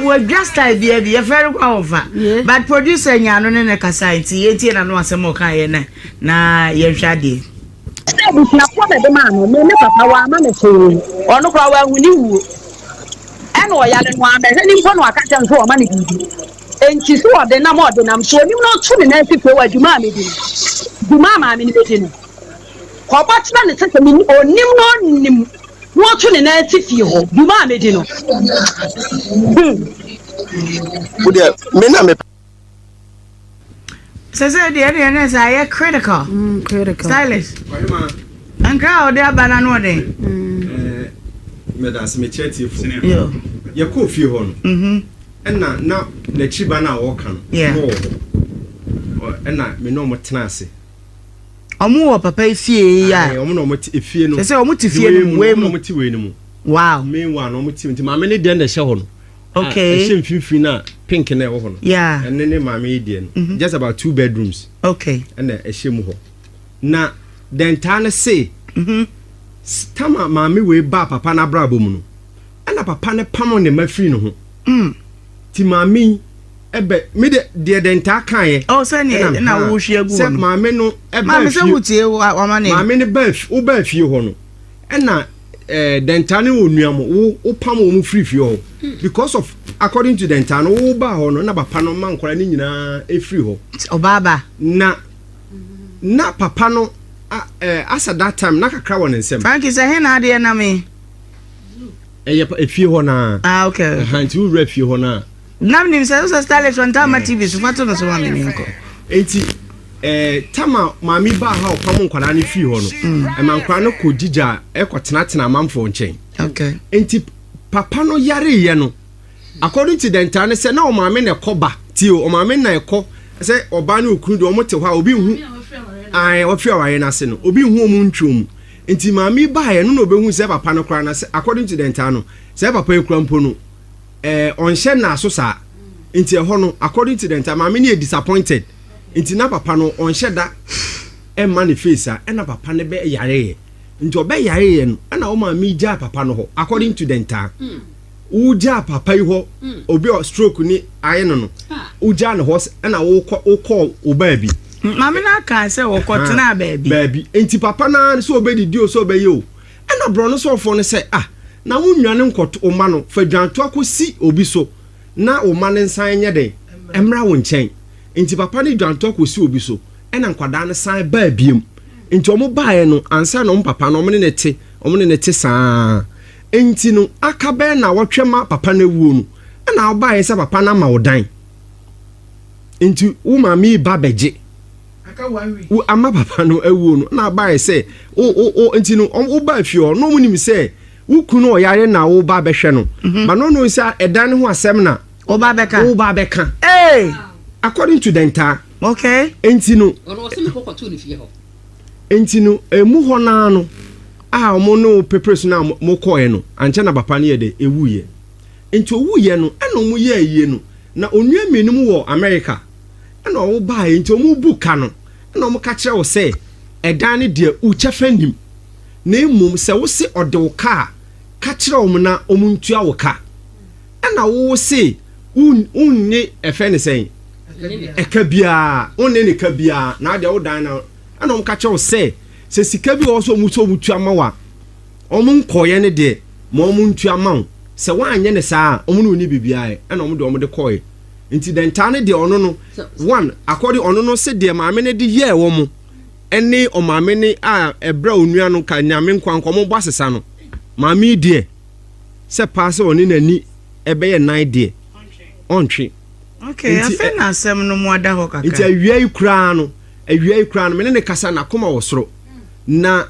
[SPEAKER 3] wadwa style bia bi yɛfrɛ no kwa wɔfa, but producer nyaa no ne ne kasa nti yɛntie n'ano asɛm a ɔkaeɛ na na yɛnhwɛ adeɛ.
[SPEAKER 7] Sɛ abusuafoɔ na ɛde maa no, me me papa wamma me hwee. Ɔno koraa wanhu ne wuo. Ɛna ɔyare no wammɛhwɛ no mpo na waka kyerɛ no sɛ ɔma no biribi. Enti sɛ ɔde nam a ɔde nam, sɛ ɔnim na ɔto ne nan si fie wɔ adwuma a medi no, dwuma a maame no bɛdi no, kɔbɔ kyerɛ no sɛ sɛ ɔnim na ɔnim na ɔto ne nan si fie hɔ, dwuma a medi no. Hmm.
[SPEAKER 8] Wo deɛ, me na me.
[SPEAKER 3] Sɛ sɛ deɛ ɛdeɛ ne sɛ ayɛ critical.
[SPEAKER 6] Critical.
[SPEAKER 3] Stylist. Nkra a ɔde aba na no ɔden.
[SPEAKER 8] Mɛda ase mekyerɛ tiefo. Yɛkɔɔ fie hɔ no. Ɛna na n'akyiri ba no a ɔreka no. Na ɔwɔ hɔ. Ɛna me ne ɔmo tena ase.
[SPEAKER 3] Ɔmo wɔ papa yi fie yi a.
[SPEAKER 8] Ɔmo na ɔmo te efie no.
[SPEAKER 3] Sɛ sɛ ɔmo te fie no mu wei mu.
[SPEAKER 8] Ɔmo te wei no mu.
[SPEAKER 3] Wow.
[SPEAKER 8] Main one ɔmo te nti maame ne deɛ na ɛhyɛ hɔ no.
[SPEAKER 3] Okay.
[SPEAKER 8] Ɛhyɛ mfimfini na pink na ɛwɔ hɔ no.
[SPEAKER 3] Yeah.
[SPEAKER 8] Ɛne ne maame yi deɛ no. Mm-hmm. Just about two bedrooms.
[SPEAKER 3] Okay.
[SPEAKER 8] Ɛna ɛhyɛ mu hɔ. Na dɛntaa no se. Mm-hmm. Tama maame wei baa papa n'abrabɔ mu no. Ɛna papa no pam ne ma firi ne ho. Ti maame yi. Ɛbɛ me de deɛ dɛntaa kaeɛ.
[SPEAKER 3] Oh sɛ ne na wohwie agu
[SPEAKER 8] hɔ no. Sɛ maame no ɛbaa fie.
[SPEAKER 3] Maame sɛ wotie wama ne.
[SPEAKER 8] Maame no baa wo baa fie hɔ no ɛna ɛɛ dɛntaa ne onua mo wo wo pam wɔn firi fie hɔ because of according to dɛntaa no wo baa hɔ no na papa no ma nkwadaa no nyinaa efiri hɔ.
[SPEAKER 3] Ɔbaa ba.
[SPEAKER 8] Na na papa no ɛɛ asa that time na kakra wɔ ne nsam.
[SPEAKER 3] Frankie sɛ he na adeɛ nam yi.
[SPEAKER 8] Ɛyɛ efie hɔ naa.
[SPEAKER 3] Ah okay.
[SPEAKER 8] Ɛhan ti wura fie hɔ naa.
[SPEAKER 3] Na menim sɛ wosɛ stylish ɔntaa ma TV so fa to no so ma me menkɔ.
[SPEAKER 8] Enti eh, tama maame baa ha ɔpam nkwadaa no firi hɔ no, mm. ɛma nkwadaa no kɔ gyigya ɛkɔ tenatena amanfoɔ nkyɛn.
[SPEAKER 3] Okay.
[SPEAKER 8] Enti papa no yareeɛ no, according to dɛntaa no sɛ na ɔmaame na ɛkɔ ba tie o ɔmaame na ɛkɔ sɛ ɔbaa ne okunu deɛ wɔn te hɔ a obi nhu ae wɔfiri awareɛ no ase no obi nhu wɔn ntwi wɔn nti maame baeɛ no na obehu sɛ papa no koraa na sɛ according to dɛntaa no sɛ papa yi kura mpo no eh, ɔnhyɛ nna so saa nti ɛhɔ no according to the nta maame no yɛ disappointed nti na papa no ɔnhyɛ da ɛmma ne face a ɛna papa no bɛ yareɛ nti ɔbɛ yareɛ no ɛna wo maame gyaa papa no hɔ according to the nta wo gyaa papa yi hɔ obi a stroke ni ayɛ no no wo gyaa no hɔ ɛna wokɔ wokɔ wo baabi.
[SPEAKER 3] Maame no aka sɛ wɔkɔ tenaa baabi.
[SPEAKER 8] Baabi nti papa no ara sɛ ɔbɛdidi o sɛ ɔbɛyɛ o Ɛnna borɔno sɔfoɔ no sɛ, Ah, na wonnwane nkɔto wo mma no, fa dwantoa kɔsi obi so na wo mma no nsan nyɛ dɛn? Mmra wo nkyɛn. Enti papa no dwantoa kɔsi obi so, ɛnna nkwadaa no san baa biom. Enti wɔbaeɛ no, ansa na wɔn papa no, wɔn ne no te, wɔn ne no te saa ara. Enti no, aka bɛyɛ nnawɔtwe ma papa no awuo no, ɛnna wobaeɛ sɛ papa no ama wo dan. Enti wo maame yi ba bɛgye. Wo ama papa no awuo no na abaeɛ sɛ wo wo wo nti no wo ba fie hɔ na wɔn nim sɛ wo kunu no ɔyare na wo ba bɛhwɛ no mhm. ma no no sɛ ɛdan no ho asɛm na
[SPEAKER 3] wo ba bɛka
[SPEAKER 8] wo ba bɛka
[SPEAKER 3] ee
[SPEAKER 8] according to the ntaa
[SPEAKER 3] okay
[SPEAKER 8] nti no nti no emu hɔ naa no a wɔn ne wo pepere so na mo kɔɛ no ankyɛ na papa no yɛ dɛ ewuiɛ nti owuiɛ no ɛna wɔn yɛ ayie no na onua mmienu mu wɔ America. Ɛna ɔwo baeɛ nti ɔmo bu ka no ɛna ɔmo ka kyerɛ wo sɛ ɛdan no deɛ wo kyɛfa nnim na mmom sɛ wo se ɔde wo ka a ka kyerɛ ɔmo na ɔmo ntua wo ka ɛna wo wo se wo wonnye ɛfɛ ne sɛn ɛka biara wonne ne ka biara na adeɛ wo dan na ɛna ɔmo ka kyerɛ wo sɛ sɛ sika bi wɔ hɔ sɛ ɔmo sɛ ɔmo tua ma wo a ɔmo nkɔɔyɛ no deɛ ma ɔmo ntua ma wo sɛ woanyɛ ne saa a ɔmo ne wo nni biribiara yɛ ɛna ɔmo de ɔmo de kɔɔɛ. Nti dɛntaa no deɛ ɔno no one according ɔno no se deɛ maame no de yɛɛ wɔn ɛne ɔmaame no a ɛbrɛ onua no ka nyame nkoa nka wɔn bɔ asesa no maame yi deɛ sɛ paa sɛ ɔne n'ani ɛbɛyɛ nan deɛ ɔntwe.
[SPEAKER 3] Okay, afei na asɛm no mu ada hɔ kakra.
[SPEAKER 8] Nti awia yi koraa no awia yi koraa no me ne ne kasa n'akoma wɔ soro na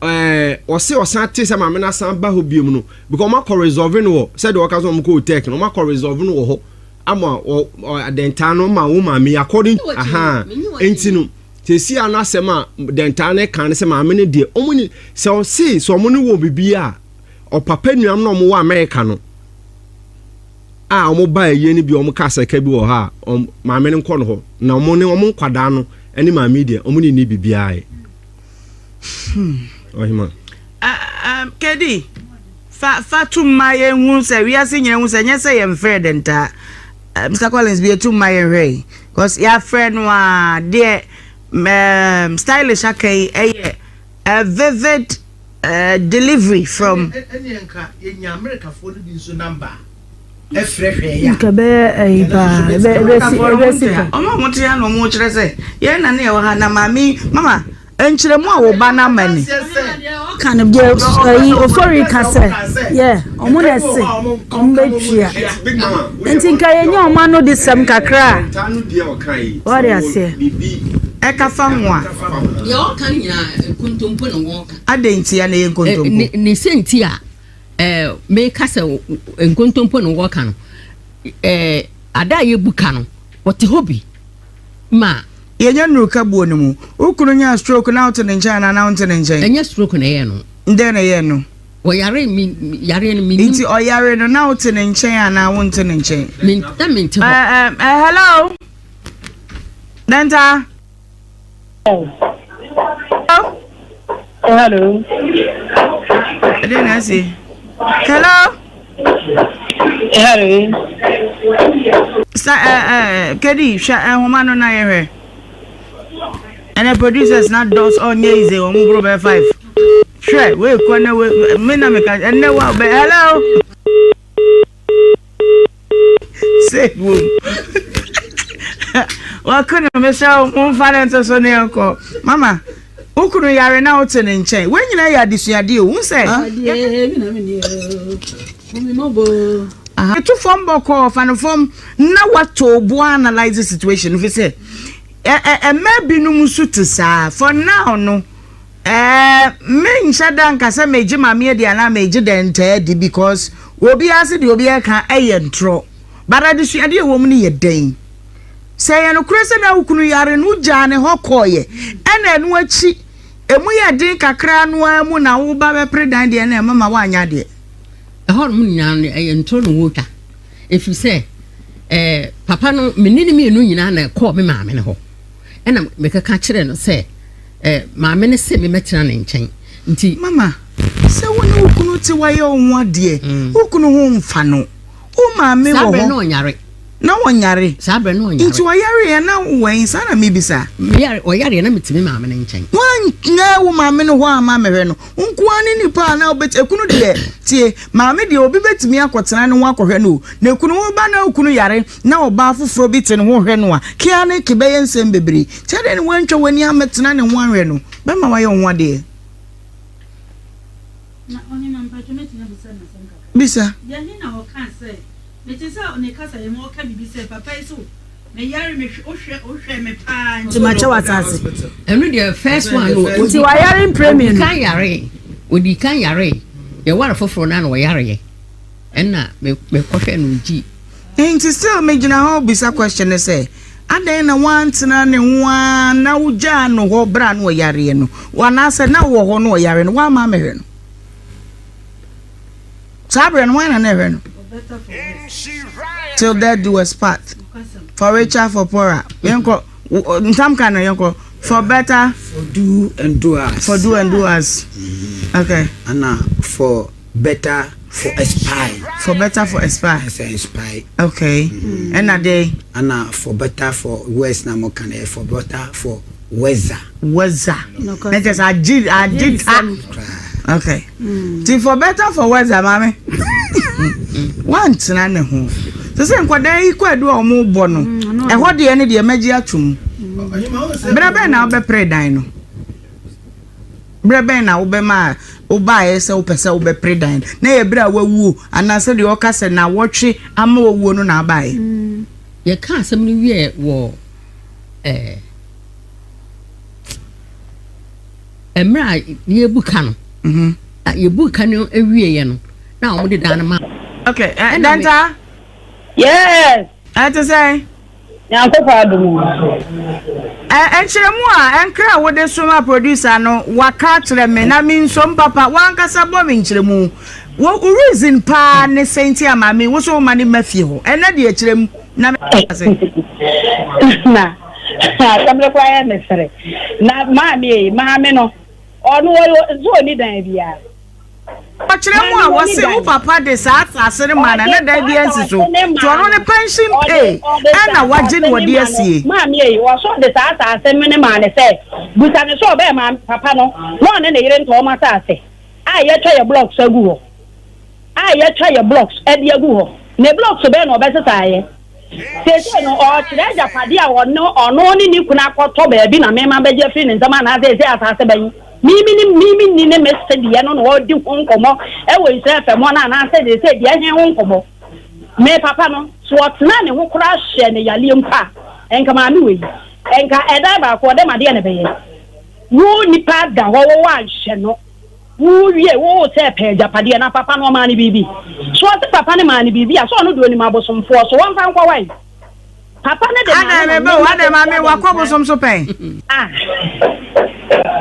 [SPEAKER 8] ɛɛ ɔse ɔsan te sɛ maame no asan ba hɔ biom no because ɔmo akɔ resolve no wɔ sɛdeɛ ɔka sɛ ɔmo kɔ hotel no ɔmo akɔ resolve no wɔ hɔ ama ɔ ɔ dɛntaa no ma wo maame according aha nti no sɛsi a n'asɛm a dɛntaa no ka no sɛ maame no deɛ ɔmo ni sɛ ɔse sɛ ɔmo ne wɔ bibi a ɔpapa nuam na ɔmo wɔ America no a ɔmo ba ayie no bi ɔmo ka asɛka bi wɔ hɔ a ɔmo maame no nkɔ no hɔ na ɔmo ne ɔmo nkwadaa no ɛne maame deɛ ɔmo ne ni bibiara yɛ.
[SPEAKER 3] Hmm.
[SPEAKER 8] Ɔhema.
[SPEAKER 3] Kedi, fa fa tum ma yɛn hu sɛ wiase nyina hu sɛ nyɛ sɛ yɛn frɛ dɛ ntaa. Mr. Collins bi etum ma yɛn hwɛ yi. Cause yɛafrɛ no a deɛ um, stylish aka yi ɛyɛ a vivid uh, delivery from.
[SPEAKER 5] Ɛne nka yɛnya Amerikafoɔ no bi nso namba ɛfrɛ hwɛ ya.
[SPEAKER 6] Nka bɛyɛ ɛyi paa ɛbɛsi ɛbɛsi pa.
[SPEAKER 3] Ɔmo a ɔmo te ha na ɔmo kyerɛ sɛ yɛn na ne yɛ wɔ ha na maame mama Nkyerɛmu a wo ba no ama ni.
[SPEAKER 6] Ɔka no deɛ ɛyi ofori ka sɛ yɛ ɔmo na ɛse ɔmo bɛtua nti nka yɛnyɛ ɔmo ano de sɛm kakra a wɔde aseɛ.
[SPEAKER 3] Ɛka fa ho a.
[SPEAKER 2] Deɛ ɔka no nyinaa nkontompo na wɔka.
[SPEAKER 3] Adɛn ntia na ɛyɛ nkontompo?
[SPEAKER 2] Ne sɛ nti a meka sɛ nkontompo na wɔka no ada a yɛbu ka no wɔte hɔ bi ma.
[SPEAKER 3] Yɛnya nnuru kabuo no mu. Wo kunu nyaa stroke na wote ne nkyɛn anaa na wonte ne nkyɛn?
[SPEAKER 2] Ɛnyɛ stroke na ɛyɛɛ no.
[SPEAKER 3] Dɛn na ɛyɛɛ no?
[SPEAKER 2] Ɔyare me yareɛ no menim.
[SPEAKER 3] Nti ɔyare no na wote ne nkyɛn anaa wonte ne nkyɛn?
[SPEAKER 2] Me na mente hɔ.
[SPEAKER 3] Ɛɛ ɛɛ hello. Dɛnta. Hello.
[SPEAKER 9] Hello.
[SPEAKER 3] Ɛdɛn na asi? Hello.
[SPEAKER 7] Hello.
[SPEAKER 3] Sa ɛ ɛ Kedi hwɛ nhoma no na yɛhwɛ. Ɛnɛ producers na dɔs ɔnyɛ easy wɔn boro bɛyɛ 5. Hwɛ wei kɔ na wei me na meka ɛnɛ wa bɛ hello. Save wom. Wakunu mesrɛ wo momfa no nto so ne yɛnkɔ. Mama wo kunu yare na wote ne nkyɛn. Wei nyinaa yɛ adesuadeɛ o. Wohu sɛ to fam bɔkɔɔ fa no fam na wato bo analyze situation fi sɛ mmaa binom nso te saa. For now no Ɛɛ me nhyɛ da nka sɛ megye maame adi anaa megye dɛntaa adi because obiara se deɛ obiara ka ɛyɛ ntorɔ but adesuadeɛ ɛwɔ mu no yɛ dɛn? Sɛ ɛyɛ nokorɛ sɛ na wo kunu yare no wogyaa ne hɔ kɔeɛ ɛna ɛno akyi ɛmu yɛ den kakra no ara mu na woba bɛpere dan deɛ na ɛmama woanyɛ adeɛ.
[SPEAKER 2] Ɛhɔ nom nyinaa no ɛyɛ ntorɔ na wɔretwa ɛfiri sɛ ɛɛ papa no me ne no mmienu nyinaa na ɛkɔɔ me maame no hɔ ɛna mekeka kyerɛɛ no sɛ Eh, maame no se memmɛtena ne nkyɛn nti.
[SPEAKER 3] Mama, sɛ wo ne wo kunu te wayɛ wo ho adeɛ, wo kunu ho mfa no. Wo maame wɔ hɔ.
[SPEAKER 2] Saa berɛ na ɔnyare.
[SPEAKER 3] Na ɔnyare.
[SPEAKER 2] Saa berɛ na ɔnyare.
[SPEAKER 3] Nti ɔyareɛ na wowɔ he? Saa na mebisa.
[SPEAKER 2] Meyare, ɔyareɛ na mete me maame no nkyɛn.
[SPEAKER 3] Woannya wo maame no hɔ amma ammɛhwɛ no. Wo nko ara ne nipa a na wobɛt, ekunu deɛ, tie, maame deɛ obi bɛtumi akɔtena ne ho akɔhwɛ no o. Na ekunu, wo ba na wo kunu yare na ɔbaa foforɔ bi te ne ho hwɛ no a, ke ara ne ke bɛyɛ nsɛm bebree. Nti adɛn na woantwa w'ani ammɛtena ne ho anhwɛ no? Bɛma wayɛ wo ho adeɛ.
[SPEAKER 6] Na ɔhema mpacho mɛtumi abisa no asɛm kakra?
[SPEAKER 3] Bisa.
[SPEAKER 6] Deɛ he na ɔkaa sɛ, mete sɛ ne kasa yi mu ɔka biribi sɛ, papa yi so me yare me wohwɛ wohwɛ me paa nti makyɛ wo asase.
[SPEAKER 2] Ɛno deɛ first one no.
[SPEAKER 6] Nti wayare mprɛ mmienu.
[SPEAKER 2] Odi kan yare, odi kan yare, yɛware foforɔ no na ɔyareɛ. Ɛna me mekɔhwɛ no gyi.
[SPEAKER 3] Nti still me gyina hɔ bisa question no sɛ adɛn na woantena ne ho ara na wogyaa no hɔ berɛ a na ɔyareɛ no anaasɛ na wowɔ hɔ na ɔyare no woamma ammɛhwɛ no saa berɛ no hwan na na ɛhwɛ no till death do us part for richer for poorer yɛnkɔ ntam ka no yɛnkɔ for better
[SPEAKER 4] for do and do us
[SPEAKER 3] for do and do us okay
[SPEAKER 4] ana for Better for espy.
[SPEAKER 3] For better for espy.
[SPEAKER 4] Ɛsɛ espy.
[SPEAKER 3] Okay. Ɛna dɛn?
[SPEAKER 4] Ɛna for better for worse na mo ka no for better for worser.
[SPEAKER 3] Worser. Na kyerɛ sɛ agye agye ta. Okay. Ti for better for worser maame. Wantena ne ho. Sɛ sɛ nkwadaa yi kɔ adu a wɔn bɔ no. Ɛhɔ deɛ ne deɛ mɛgye atum. Berɛ bɛn na wobɛpere dan no? Berɛ bɛn na wobɛma wobaeɛ sɛ wopɛ sɛ wobɛpere dan no? Na ɛyɛ berɛ a wawuo anaa sɛdeɛ ɔka sɛ nnawɔtwe ama wawuo no na abaeɛ?
[SPEAKER 2] Yɛkaa asɛm no wieɛ wɔ eh, mmerɛ a yɛrebu ka no. Mhm. Yɛbu ka no wieɛ no, na wɔde dan no ma.
[SPEAKER 3] Okay, eh, Danta?
[SPEAKER 7] Yes.
[SPEAKER 3] Ɛte sɛn?
[SPEAKER 7] Nyankopɔn adom o.
[SPEAKER 3] Ɛ nkyerɛmu a ɛnkra a wode soma producer no waka akyerɛ me na mensom papa wankasa bɔ me nkyerɛmu wo wo reason paa ne sɛn nti a maame wo so woma ne mma fie hɔ ɛnɛ deɛ kyerɛ mu na me ase.
[SPEAKER 7] Na asɛm no koraa yɛ me sere na maame ei maame no ɔno ɔyɛ nso ɔni dan biara.
[SPEAKER 3] Ɔkyerɛ mu a, wɔse wo papa de saa asase no maa no a na dan biara nsi so, nti ɔno ne pension pay ɛna wagye na ɔde asie.
[SPEAKER 7] Maame ei, ɔse ɔde saa asase no maa no sɛ busa no sɛ ɔbɛɛ maame papa no na ɔne ne yere ntɔ wɔn asase a yɛatwa yɛ blocks agu hɔ a yɛatwa yɛ blocks de agu hɔ. Ne blocks bɛn na ɔbɛsesaeɛ? Seesei no, ɔrekyerɛ agyapadeɛ a ɔno ɔno ne ne kunu akɔtɔ baabi na me mabɛgye afiri ne nsam anaasɛ seesei asase bɛn? Me me ne me menni ne me se deɛ no na ɔredi ho nkɔmmɔ wɔ Israel fam hɔ no anaasɛ seesei deɛ ɛhe ho nkɔmmɔ? Me papa no, sɛ ɔtenaa ne ho koraa hyɛɛ ne yareɛ mpo a, nka maame wei, nka ɛdan baako ɔde ma deɛ na ɛbɛyɛ. Wo nipa da hɔ wo anhwɛ no. Wo wie, wo wo sɛ pɛ agyapadeɛ na papa no ɔmaa no biribi? So ɔse papa no maa no biribi a, sɛ ɔno deɛ ɔnim abosomfoɔ, so wɔmfa nkɔ wae? Papa no de maa no
[SPEAKER 3] Adɛn
[SPEAKER 7] na
[SPEAKER 3] me ba o,
[SPEAKER 7] mema
[SPEAKER 3] adɛn
[SPEAKER 7] bɛsi
[SPEAKER 3] maame wakɔ
[SPEAKER 7] abɛntena.
[SPEAKER 3] bosom so pɛn?
[SPEAKER 7] Ah,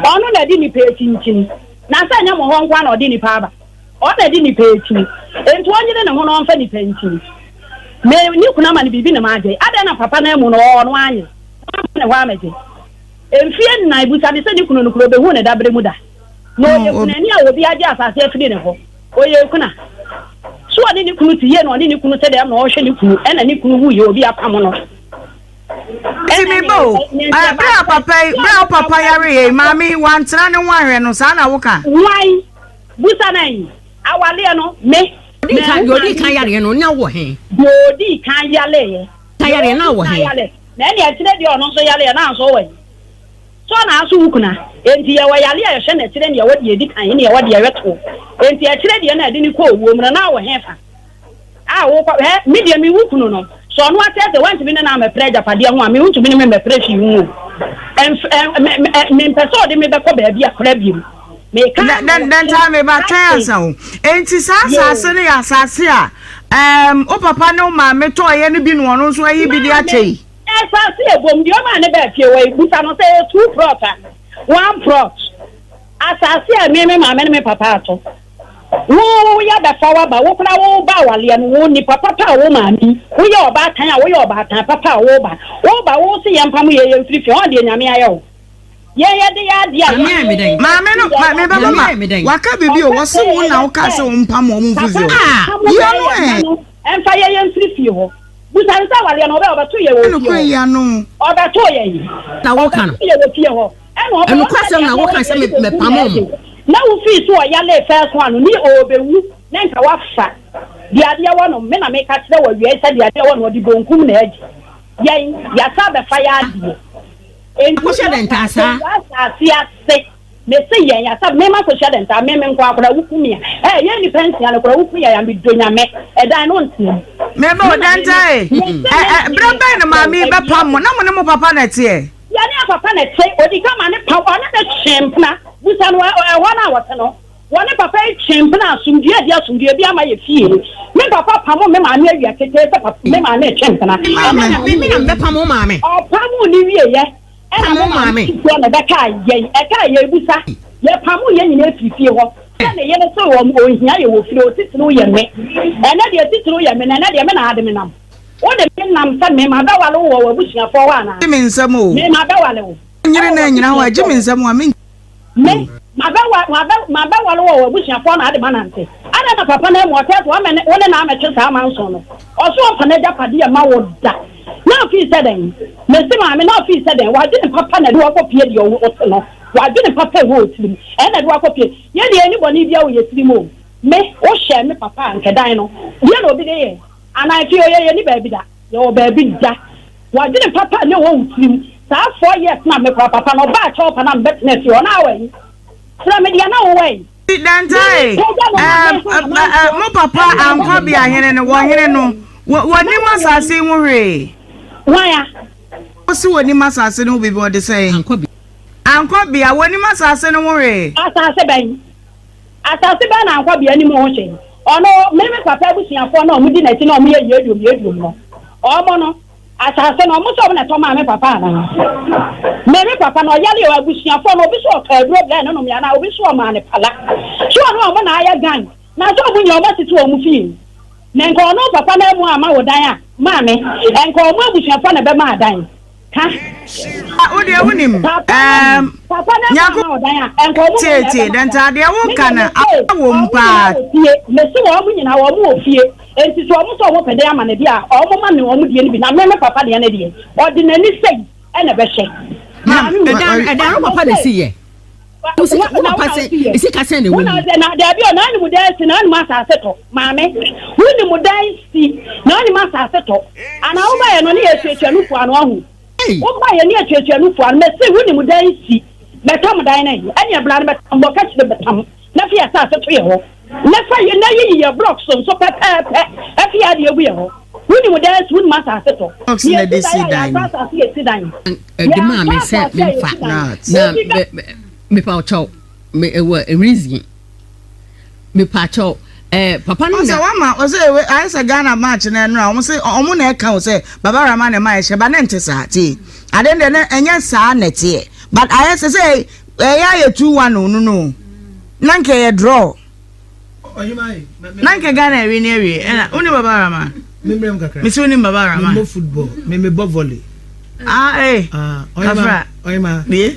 [SPEAKER 7] ɔno na ɛde nnipa akyinkyini, na sɛ ɛnyɛ mo hɔ nko ara na ɔde nnipa aba, ɔno na ɛde nnipa akyini, enti ɔnyere ne ho na ɔmfa nnipa nkyini. Me ne kunu ama no biribi na magye, adɛn na papa no ammu no, ɔno anye, wamma ne hɔ ammɛgye. Mfeɛ nnan, busa no sɛ ne kunu no koraa ɔbɛhuu no daberɛ mu da. Na ɔyɛ kunani a obi agye asase afiri ne hɔ. Ɔyɛ kuna. So ɔne ne kunu te yie na ɔne ne kunu te dɛm na ɔhwɛ ne kunu ɛna ne kunu wuiɛ obi apam no.
[SPEAKER 3] Nti me ba o, eh, bere a papa yi, bere a wo papa yare yɛ yi, maame yi, wantena ne ho anhwɛ no, saa na woka?
[SPEAKER 7] Hwan? Busa no ayi. Awaleɛ no, me.
[SPEAKER 2] Deɛ ɔdii kan yareɛ no, na wɔ he?
[SPEAKER 7] Deɛ ɔdii kan yareɛ.
[SPEAKER 2] Kan yareɛ na wɔ he?
[SPEAKER 7] Na ɛne akyire deɛ ɔno nso yareɛ na nso wɔ he? So na aso wo kuna? Enti yɛwɔ yare a yɛhwɛ no akyire ne yɛwɔ deɛ ɛdi kan ne yɛwɔ deɛ ɛwɛtoɔ. Enti akyire deɛ na ɛde no kɔ owuo mu no na wɔ he fa? A wokɔ, hɛ, me deɛ me wo kunu no, sɛ ɔno ate asɛ wantumi ne no ammɛpere agyapadeɛ ho a, me wontumi ne me mmɛpere hwee ho o. Ɛmf, ɛ, me, me, ɛ, mempɛ sɛ ɔde me bɛkɔ baabi a koraa biom. Meka
[SPEAKER 3] Dɛ, dɛ, dɛ ntaa me ba, twɛn
[SPEAKER 7] ase.
[SPEAKER 3] ansa o. Enti saa
[SPEAKER 7] Yoo.
[SPEAKER 3] asase no yɛ asase a, ɛɛm, wo papa ne wo maame tɔeɛ no bi na ɔno nso ayi bi de akyɛ
[SPEAKER 7] Maame,
[SPEAKER 3] yi?
[SPEAKER 7] asase a ɛbom, deɛ ɔmaa ne baa fie hɔ yi, busa no sɛ ɛyɛ two plot a, one plot. Asase a me, me maame ne me papa ato. Wo wo yɛ bɛfa w'aba, wo koraa wo ba awaleɛ no, wo nipa papa a wo maame yi, wo yɛ ɔbaatan a wo yɛ ɔbaatan papa a wo ba, wo ba wo se yɛn mpamo yɛ yɛn firi fie, hɔn deɛ Nyame ayɛ wo, yɛn yɛ de yɛ adeɛ a
[SPEAKER 2] Nyame ayɛ me dɛn?
[SPEAKER 3] Maame no, ma, me bɛba
[SPEAKER 2] Nyame
[SPEAKER 3] ma,
[SPEAKER 2] ayɛ me dɛn?
[SPEAKER 3] waka biribi o, wɔse wo na wo kaa sɛ wo mpamo wɔn mfiri fie hɔ.
[SPEAKER 2] Ah!
[SPEAKER 3] Yi ano ɛ.
[SPEAKER 7] Ɛmfa yɛ yɛn firi fie hɔ. Busa no sɛ awareɛ no ɔbɛ ɔbɛto yɛn wɔ fie
[SPEAKER 3] Nokorɛ
[SPEAKER 7] hɔ.
[SPEAKER 3] yi ano.
[SPEAKER 7] Ɔbɛto yɛn.
[SPEAKER 2] Na woka no.
[SPEAKER 7] Ɔbɛto yɛn wɔ fie hɔ. Ɛna ɔbɛ
[SPEAKER 2] Ɛnokwasɛm na woka sɛ me mɛpamo mo.
[SPEAKER 7] Na wo fii so ɔyalee first one no ne ɔɔbɛwu na nka wafa deɛ adeɛ wɔ no me na meka kyerɛ wo awiei sɛ deɛ adeɛ wɔ no ɔde bonkum na agye yɛn yasa abɛfa yɛ adeɛ enti
[SPEAKER 2] Akɔhyɛ dɛn taa saa?
[SPEAKER 7] wɔ asase ase mese yɛn yasa me ma kɔhyɛ dɛn taa me me nko akora wo ku me a ɛɛ yɛn nipa nsia no kora wo ku yɛn a medɔ nyame ɛdan no nteɛ mu
[SPEAKER 3] Meba o, dɛn taa e? Ɛ ɛ berɛ bɛn na maame yi bɛpam mo? Na mo ne mo papa na ɛteɛ?
[SPEAKER 7] Yɛne yɛn papa na ɛte. Odi kan ma ne pa, ɔne me twee mpena. Bisa no, ɛhɔ no a wɔte no, wɔne papa yi twee mpena asomdwoe adi asomdwoe bi ama yɛ fie. Me papa pamoo me maame awia ketee sɛ papa, me maame retwe mpena.
[SPEAKER 2] Maame, me me na mebɛpam wo maame.
[SPEAKER 7] Ɔpamoo no wieeɛ, ɛna me maame tutuo no bɛkaa yɛn. Ɛkaa yɛn bisa. Yɛpamoo yɛn nyinaa firii fie hɔ. Sɛ ne yere se wɔn, ɔnhia yɛn wɔ fie, otitiriw yɛ me. Ɛnnɛ deɛ titiriw yɛ me, na ɛnnɛ deɛ me na ade me nam. Wo de me nam sɛ me mabɛwale wo wɔ w'abusuafoɔ hɔ anaa?
[SPEAKER 3] Gye me nsam o.
[SPEAKER 7] Me mabɛwale wo.
[SPEAKER 3] Nyere na anyina hɔ a, gye me nsam a, me.
[SPEAKER 7] Me mabɛwa mabɛ mabɛwale wo wɔ w'abusuafoɔ na ade manante. Adɛn na papa no amu ɔtɛɛfo wamɛ ne wo ne no amɛtwe saa manson no? Ɔso ɔmfa n'agyapadeɛ mma wo da. Na ɔfii sɛ dɛn? Mese maame, na ɔfii sɛ dɛn? W'adwene papa na ɛde wo akɔ fie deɛ wote no. W'adwene papa ɛwɔ wo tirim ɛna ɛde wo akɔ fie. Yɛn deɛ yɛnni bɔne biara wɔ yɛn tirim o. Me, wohyɛɛ me papa a nkɛdan no, deɛ na obi de yɛ? Anaa afei ɔyɛ yɛnni baabi da. Yɛwɔ baabi da. W'adwene papa a na ɛwɔ wo tirim saa 4 years no a me koraa papa no ɔbaa kyɛw pa no a mebɛtenaa fie hɔ na awɔ yi? Kyerɛ me deɛ na wowɔ yi.
[SPEAKER 3] Dantae, ɛɛ, mo papa Ankɔbea hene no, wɔ hene no, wɔ, wɔnim asase yi ho hwee?
[SPEAKER 7] Hwan a?
[SPEAKER 3] Wose wɔnim asase no ho biribi, wɔde sɛn?
[SPEAKER 2] Ankɔbea.
[SPEAKER 3] Ankɔbea, wɔnim asase no ho hwee?
[SPEAKER 7] Asase bɛn? Asase bɛn na ankɔbea nim ho hwee? Ɔno, me me papa abusuafoɔ no a wɔdi n'akyi na wɔyɛ Yeduom Yeduom no, wɔn no, asase no, wɔn sɛ wɔn na ɛtɔ maa me papa anaa? Me me papa no, ɔyare o, abusuafoɔ no, obi so ɔtɔ aduro brɛɛ no nomee anaa obi so ɔmaa no pala. So ɔno wɔn na ayɛ gang? Na sɛ wɔn nyinaa wɔasisi wɔn fie. Na nka ɔno papa no ammu amma wo dan a, maame, nka wɔn abusuafoɔ na ɛbɛma adan. Ka.
[SPEAKER 3] Ah, wo deɛ wonim.
[SPEAKER 7] Papa
[SPEAKER 3] Um,
[SPEAKER 7] papa na
[SPEAKER 3] Nyako,
[SPEAKER 7] ama ɔdan a, nka ɔmo
[SPEAKER 3] tie tie, dɛn nti adeɛ woka no aba wɔ mu paa.
[SPEAKER 7] Fie, mese wɔn nyinaa wɔn wɔ fie, enti sɛ wɔn sɛ wɔn pɛ dan ama no deɛ a, wɔn ma me wɔn deɛ no bi, na me me papa deɛ no deɛ, ɔde n'ani sɛi ɛna ɛbɛhwɛ.
[SPEAKER 2] Na ɛdan ɛdan no papa na esi yɛ. Wo sika wo papa sɛ sika sɛn na ɛwɔ mu.
[SPEAKER 7] Na dabi o, na anim dan si, na anim asase tɔ, maame, wonim dan si, na anim asase tɔ, anaa wobaeɛ no ne yɛtuatua nufu ano ahu. Wobaeɛ ne yɛtuatua nufu ano, mese wonim dan si, bɛtam dan no ɛneɛ bra no bɛtam, bɔ kakyire bɛtam, na fi asase to yɛ hɔ, na fa yɛ, na yiyi yɛ blocks nso pɛpɛɛpɛ, ɛfi yɛ adeɛ gu yɛ hɔ. Wonim dan si, wonim asase tɔ.
[SPEAKER 3] Blocks na ɛde si dan no.
[SPEAKER 7] Yɛasi dan a, yɛafa asase yɛsi dan.
[SPEAKER 2] Ɛde maa me sɛ memfa na mepa wo kyɛw me ɛwɔ reason mepa kyɛw ɛɛ papa no
[SPEAKER 3] Ɔsɛ
[SPEAKER 2] na.
[SPEAKER 3] wama ɔsɛ ewe ayɛ sɛ Ghana match na ɛnora wɔn sɛ wɔn na ɛka o sɛ Baba Rama na ɛma ɛhyɛ ba ne nte saa tie ade deɛ ne ɛnyɛ saa na ɛteɛ but ayɛ sɛ sɛ ɛyɛ ayɛ 2-1 o no no na nka ɛyɛ draw. Na nka Ghana awie ne awie ɛna wo ne Baba Rama. Mesi wo ne Baba Rama.
[SPEAKER 5] Memmɔ football, me mebɔ volley.
[SPEAKER 3] Ah eh.
[SPEAKER 5] Ah,
[SPEAKER 3] Kafra.
[SPEAKER 5] Ɔyema.
[SPEAKER 3] Die.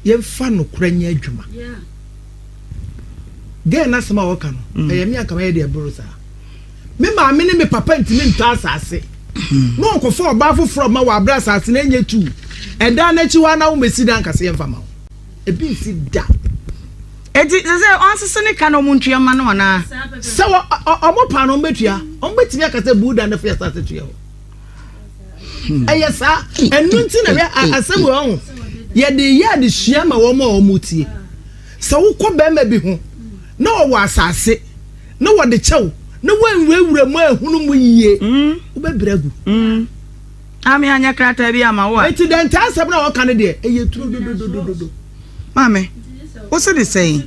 [SPEAKER 5] Yɛmfa nokorɛ nyɛ adwuma. Girl no asɛm a ɔka no, ɛyɛ me a anka mɛyɛ deɛ ɛboro saa. Me maame ne me papa ntumi ntɔ asase na ɔnkɔfa ɔbaa foforɔ mma wɔ aberɛ asase no ɛnyɛ tuu. Ɛdan no akyi hɔ ara na wommɛsi dan nka sɛ yɛmfa mma wo. Ebi nsi da.
[SPEAKER 3] Enti sɛ sɛ ɔnsese ne ka na ɔmo ntua mma no anaa?
[SPEAKER 5] Sɛ wɔ ɔ ɔmo paa no ɔmo bɛtua. Ɔmo bɛtumi aka sɛ bu dan no fa asase tua hɔ. Ɛyɛ saa. Ɛno nti na hwɛ asɛm wei ɔho. Yɛde yɛ adesua ma wɔn a wɔn tie. Sɛ wokɔ bɛrima bi ho na ɔwɔ asase na wɔde kyɛ wo na woanwurawura mu anhunu mu yie, wobɛbrɛ agu.
[SPEAKER 3] Maame anyɛ krataa bi ama wo a.
[SPEAKER 5] Enti dɛn nti asɛm no a wɔka no deɛ ɛyɛ turo dododododo.
[SPEAKER 3] Maame, wo se de sɛn?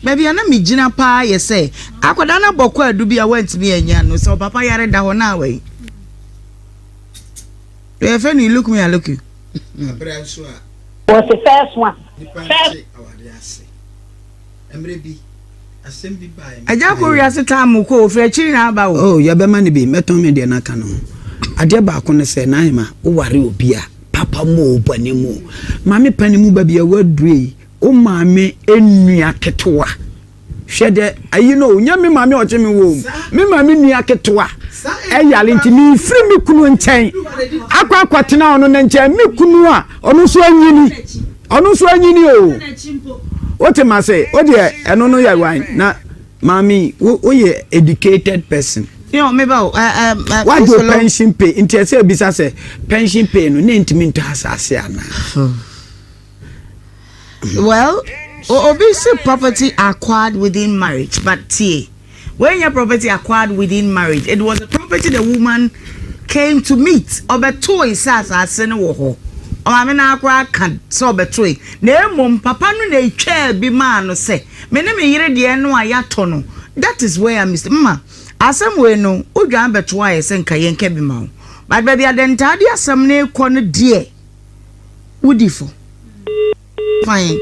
[SPEAKER 3] Baabi a na megyina paa yɛ sɛ akwadaa no abɔ kwaadu bi a woantumi annya no sɛ ɔpapa yare da hɔ na wai. Deɛ yɛfrɛ no you look me I look you.
[SPEAKER 9] Abere nso a.
[SPEAKER 7] Wɔse first one.
[SPEAKER 9] Nipa nte awade ase. Mmerɛ bi, asɛm bi baeɛ mekaeɛ.
[SPEAKER 3] Agya kɔ wiase taa mo kɔ ofiri akyiri na aba o.
[SPEAKER 4] Oh yɛbɛma no bi, mɛtɔn me deɛ no aka ne ho. Adeɛ baako ne sɛ, Naima, woware obi a, papa mu o, bɔne mu o, maame panin mu ba bi a woaduru yi, wo maame nua ketewa, hwɛ dɛ ayi no o, nyɛ me maame a ɔgye me wɔ o, me maame nua ketewa ɛyare nti mefiri me kunu nkyɛn akɔ akɔtena ɔno ne nkyɛn, me kunu a ɔno nso anyini, ɔno nso anyini o, wote ma se, wo deɛ ɛno no yɛ wan na maame wo woyɛ educated person.
[SPEAKER 3] Yo, me ba o, eh, eh,
[SPEAKER 4] Wagye wo pension pay nti ɛsɛ ebisa sɛ pension pay no ne ntumi ntɔ asase anaa.
[SPEAKER 3] Well, obi se property acquired within marriage, but tie, wei nyɛ property acquired within marriage. It was a property the woman came to meet. Ɔbɛtoe sɛ asase no wɔ hɔ. Ɔmaame no ara koraa ka sɛ ɔbɛtoe. Na mmom papa no na etwaa bi maa no sɛ, me ne me yere deɛ no a yɛatɔ no, that is where I mistake. Mma, asɛm wei no, wodwan bɛtoa yɛ sɛ nka yɛnka bi ma wo. But baabi a dɛntaa de asɛm no rekɔ no deɛ, wodi fɔ. Fine.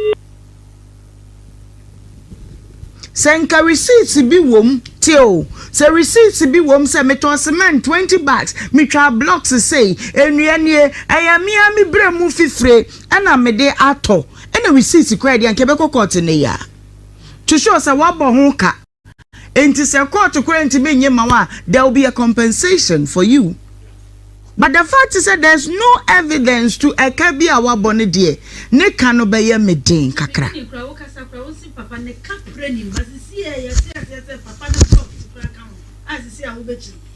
[SPEAKER 3] Sɛ nka receipt bi wom, tie o, sɛ receipt bi wom sɛ metɔɔ cement 20 bags, metwaa blocks sei, nnua nie, ɛyɛ me ara me brɛ mu fifire ɛna mede atɔ, ɛna receipt koraa deɛ nka ɛbɛkɔ court nnɛ yi ara. To show sɛ woabɔ ho ka. Enti sɛ court koraa ntumi nnye mma wo a, there will be a compensation for you. But the fact sɛ there is no evidence to ɛka bi a wabɔ no deɛ, ne ka no bɛyɛ me den kakra.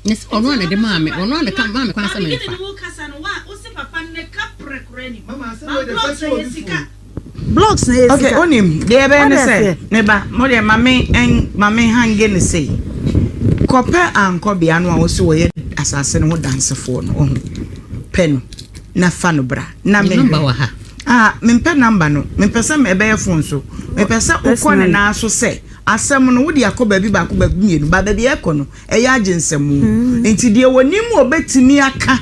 [SPEAKER 2] Ne sɛ ɔno a na ɛde maa me, ɔno a na ɛka maa me kwan sɛ memfa.
[SPEAKER 6] Blocks na ɛyɛ
[SPEAKER 3] Okay,
[SPEAKER 6] sika.
[SPEAKER 3] wonim, deɛ ɛbɛyɛ ne
[SPEAKER 6] Wate
[SPEAKER 3] sɛ,
[SPEAKER 6] aseɛ?
[SPEAKER 3] me ba, mo deɛ ma me ɛn, ma me hange no sei. Kɔpɛ ankɔbea no a wose wɔyɛ asase no ho dansefoɔ no, wahu. Pɛ no, na fa no bra, na
[SPEAKER 2] Ne number
[SPEAKER 3] menhwɛ.
[SPEAKER 2] wɔ ha.
[SPEAKER 3] Ah, mempɛ number no, mempɛ sɛ ɛbɛyɛ phone so. Mepɛ sɛ wokɔ ne
[SPEAKER 6] Personally.
[SPEAKER 3] nan so sɛ, asɛm no, wode akɔ baabi baako, baabi mmienu, ba baabi a ɛkɔ no, Ɛyɛ agyensɛm. Enti deɛ ɔnim a ɔbɛtumi aka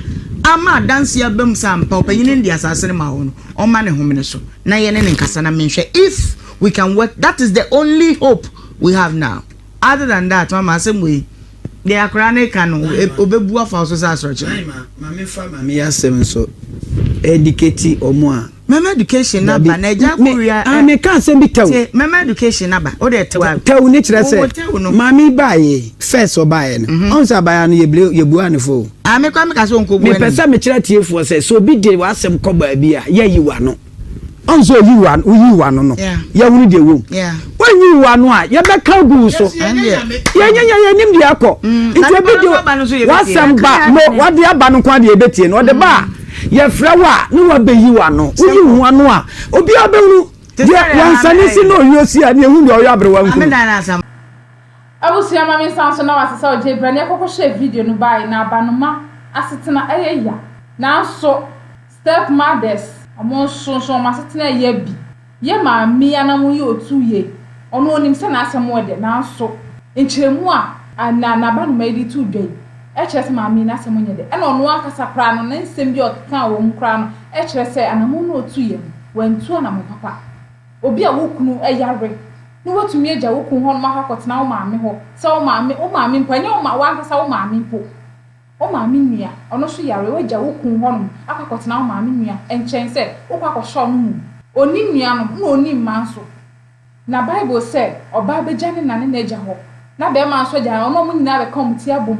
[SPEAKER 3] ama adanseɛ aba mu sɛ ampa ɔpanyin no de asase no maa hɔ no, ɔmma ne homene so na yɛne no nkasa na menhwɛ if we can work, that is the only hope we have now. Other than that, mama asɛm wei, deɛ akwadaa no reka no, ɔbɛbu afa wo so sɛ asorɔkye no.
[SPEAKER 4] Ma memfa maame yi asɛm nso educate wɔn a.
[SPEAKER 3] Mɛma education no aba na agya
[SPEAKER 4] Me
[SPEAKER 3] akɔ wia.
[SPEAKER 4] ah meka asɛm bi tɛw.
[SPEAKER 3] Tie mɛma education no aba wo deɛ tew a.
[SPEAKER 4] Tɛw ne kyerɛ
[SPEAKER 3] Wo
[SPEAKER 4] sɛ
[SPEAKER 3] tɛw no.
[SPEAKER 4] maame yi baeɛ first ɔbaeɛ no ɔhu sɛ abaayewa no yɛbue yɛbuaa no fo o.
[SPEAKER 3] Ah me koraa meka sɛ ɔnkɔ bu
[SPEAKER 4] Mepɛ
[SPEAKER 3] anim.
[SPEAKER 4] sɛ mekyerɛ atiefoɔ sɛ sɛ obi de w'asɛm kɔ baabi a yɛyi w'ano. Ɔhu sɛ oyi w'ano woyi w'ano no
[SPEAKER 3] Yeah.
[SPEAKER 4] yɛhunu deɛ ɛwɔ mu.
[SPEAKER 3] Yeah.
[SPEAKER 4] Woanyi w'ano a yɛbɛka agu wo so.
[SPEAKER 3] Ɛndeɛ.
[SPEAKER 4] Yɛnyɛ yɛ yɛnim deɛ ɛkɔ.
[SPEAKER 3] Mm,
[SPEAKER 4] Nti
[SPEAKER 3] na
[SPEAKER 4] obi
[SPEAKER 3] nipa no
[SPEAKER 4] de
[SPEAKER 3] nso aba no nso yɛbɛtie.
[SPEAKER 4] w'asɛm ba no w'ade aba no nko ara deɛ yɛbɛtie no ɔde ba a Yɛfrɛ wo a, ne woabɛyi w'ano. Woyi wo ho ano a, obiara bɛhunu. Deɛ wansane si na ɔyɔ si a, ne ɛhu deɛ ɔyɔ aberewa nkunu.
[SPEAKER 1] Abusua ma me nsan so na wase sɛ ɔgye brɛ ne ɛkɔkɔ hyɛɛ video no bae na abanoma asetena ɛyɛ ya nanso step mothers ɔmo nso nso ɔmo asetena ɛyɛ bi. Yɛ maame yi anamon yi otu yie. Ɔno onim sɛ n'asɛm wɔ dɛ nanso nkyerɛmu a na n'abanoma yi de too dwa yi kyerɛ sɛ maame yi n'asɛm nyɛ dɛ. Ɛna ɔno ankasa koraa no ne nsɛm bi a ɔkekaa wɔ mu koraa no kyerɛ sɛ anamon no a otuiɛ no wantu anamon papa. Obi a wo kunu yare na watumi agya wo kunu hɔnom akɔ akɔtena wo maame hɔ sɛ wo maame wo maame mpo ɛnyɛ wo ma w'ankasa wo maame mpo. Wo maame nua, ɔno nso yare, woagya wo kunu hɔnom akɔ akɔtena wo maame nua nkyɛn sɛ wokɔ akɔhyɛ ɔno mmom. Ɔnni nuanom, ɛna ɔnni mma nso. Na Bible sɛ ɔbaa bɛgya ne na ne n'agya hɔ, na barima nso agya ne, ɔne wɔn nyinaa bɛka wɔn ti abom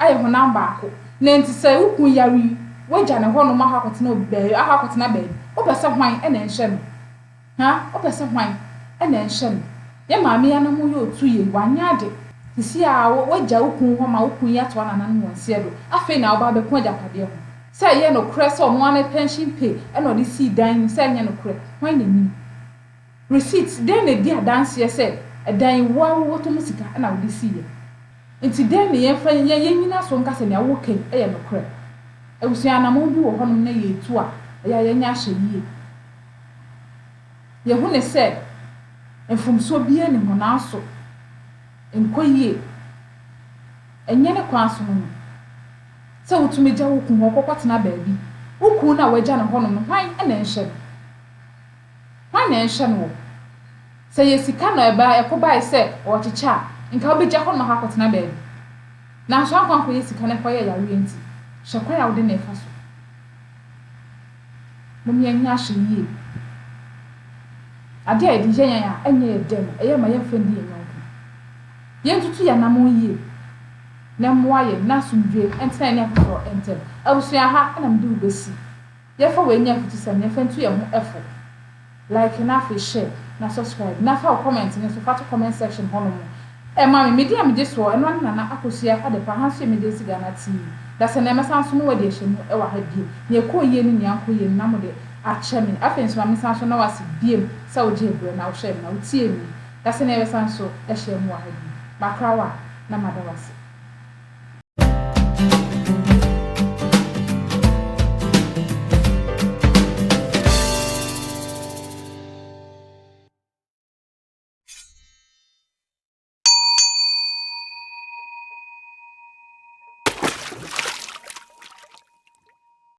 [SPEAKER 1] ayɛ honam baako. Na enti sɛ wo kun yare yi, woagya no hɔnom akɔ akɔtena obi baabi, akɔ akɔtena baabi, wopɛ sɛ hwan na ɛnhwɛ no? Ha, wopɛ sɛ hwan na ɛnhwɛ no? Yɛn maame yi anam yɛ otu yei, wanyɛ ade. Sisi a woagya wo kun hɔ ma wo kun yi atoa nananom wɔn nseɛ do, afei na woba abɛko agyapadeɛ ho. Sɛ ɛyɛ nokorɛ sɛ ɔno ara ne pension pay na ɔde sii dan no, sɛ ɛnyɛ nokorɛ, hwan na nim? Receipt, dɛn na ɛdi adanseɛ sɛ ɛdan yi wo ara wo bɔtɔ mu sika na wode siiɛ? Nti dɛn na yɛmfa yɛn yɛnnyina so nka sɛ nea woreka yi yɛ nokorɛ? Abusua anammɔn bi wɔ hɔnom na yɛretu a, ɛyɛ a yɛnyɛ ahwɛyie. Yɛhu no sɛ mfomsoɔ biara nni ho nanso ɛnkɔ yie. Ɛnyɛ ne kwan so no no sɛ wotumi gya wo kun hɔ kɔkɔtena baabi. Wo kun no a woagya no hɔnom no, hwan na ɛnhwɛ no? Hwan na ɛnhwɛ no wɔ? Sɛ ɛyɛ sika na ɛbaa ɛko bae sɛ ɔrekyekyɛ a, nka wobɛgya hɔ nom akɔtena baabi. Nanso ankɔ ankɔyɛ sika na ɛkɔyɛɛ yareɛ nti, hwɛ kwan a wode no refa so. Mom yɛnyɛ ahwɛyie. Adeɛ a yɛde yɛ yɛn a ɛnyɛ yɛn dɛ no, ɛyɛ ma yɛmfa nni yɛn yɔnko. Yɛntutu yɛn anammɔn yie na ɛmmoa yɛn na asomdwoeɛ ntena yɛne afoforɔ ntam. Abusua, ha na mede wo bɛsi. Yɛmfa wei nyɛ afutusɛm na yɛmfa ntu yɛn ho fo. Like na afei share na subscribe na fa wo comment no nso fa to comment section hɔ nom ma me. Me din a megye soɔ ɛno ara ne Nana Akosua Adepa ha nso yɛ Emergency Ghana TV. Dasɛ nɛ mɛsan nso ne wo adi ahyɛmu wɔ ha bio. Nea ɛkɔɔ yie ne nea ankɔ yie no na mode akyɛ me. Afei nso ma mensan nso nna wo ase biom sɛ wogyee berɛ na wohwɛɛ me na wotiee me. Dasɛ nɛ yɛbɛsan nso ahyia mu wɔ ha bio. Makra wo a na mada wo ase.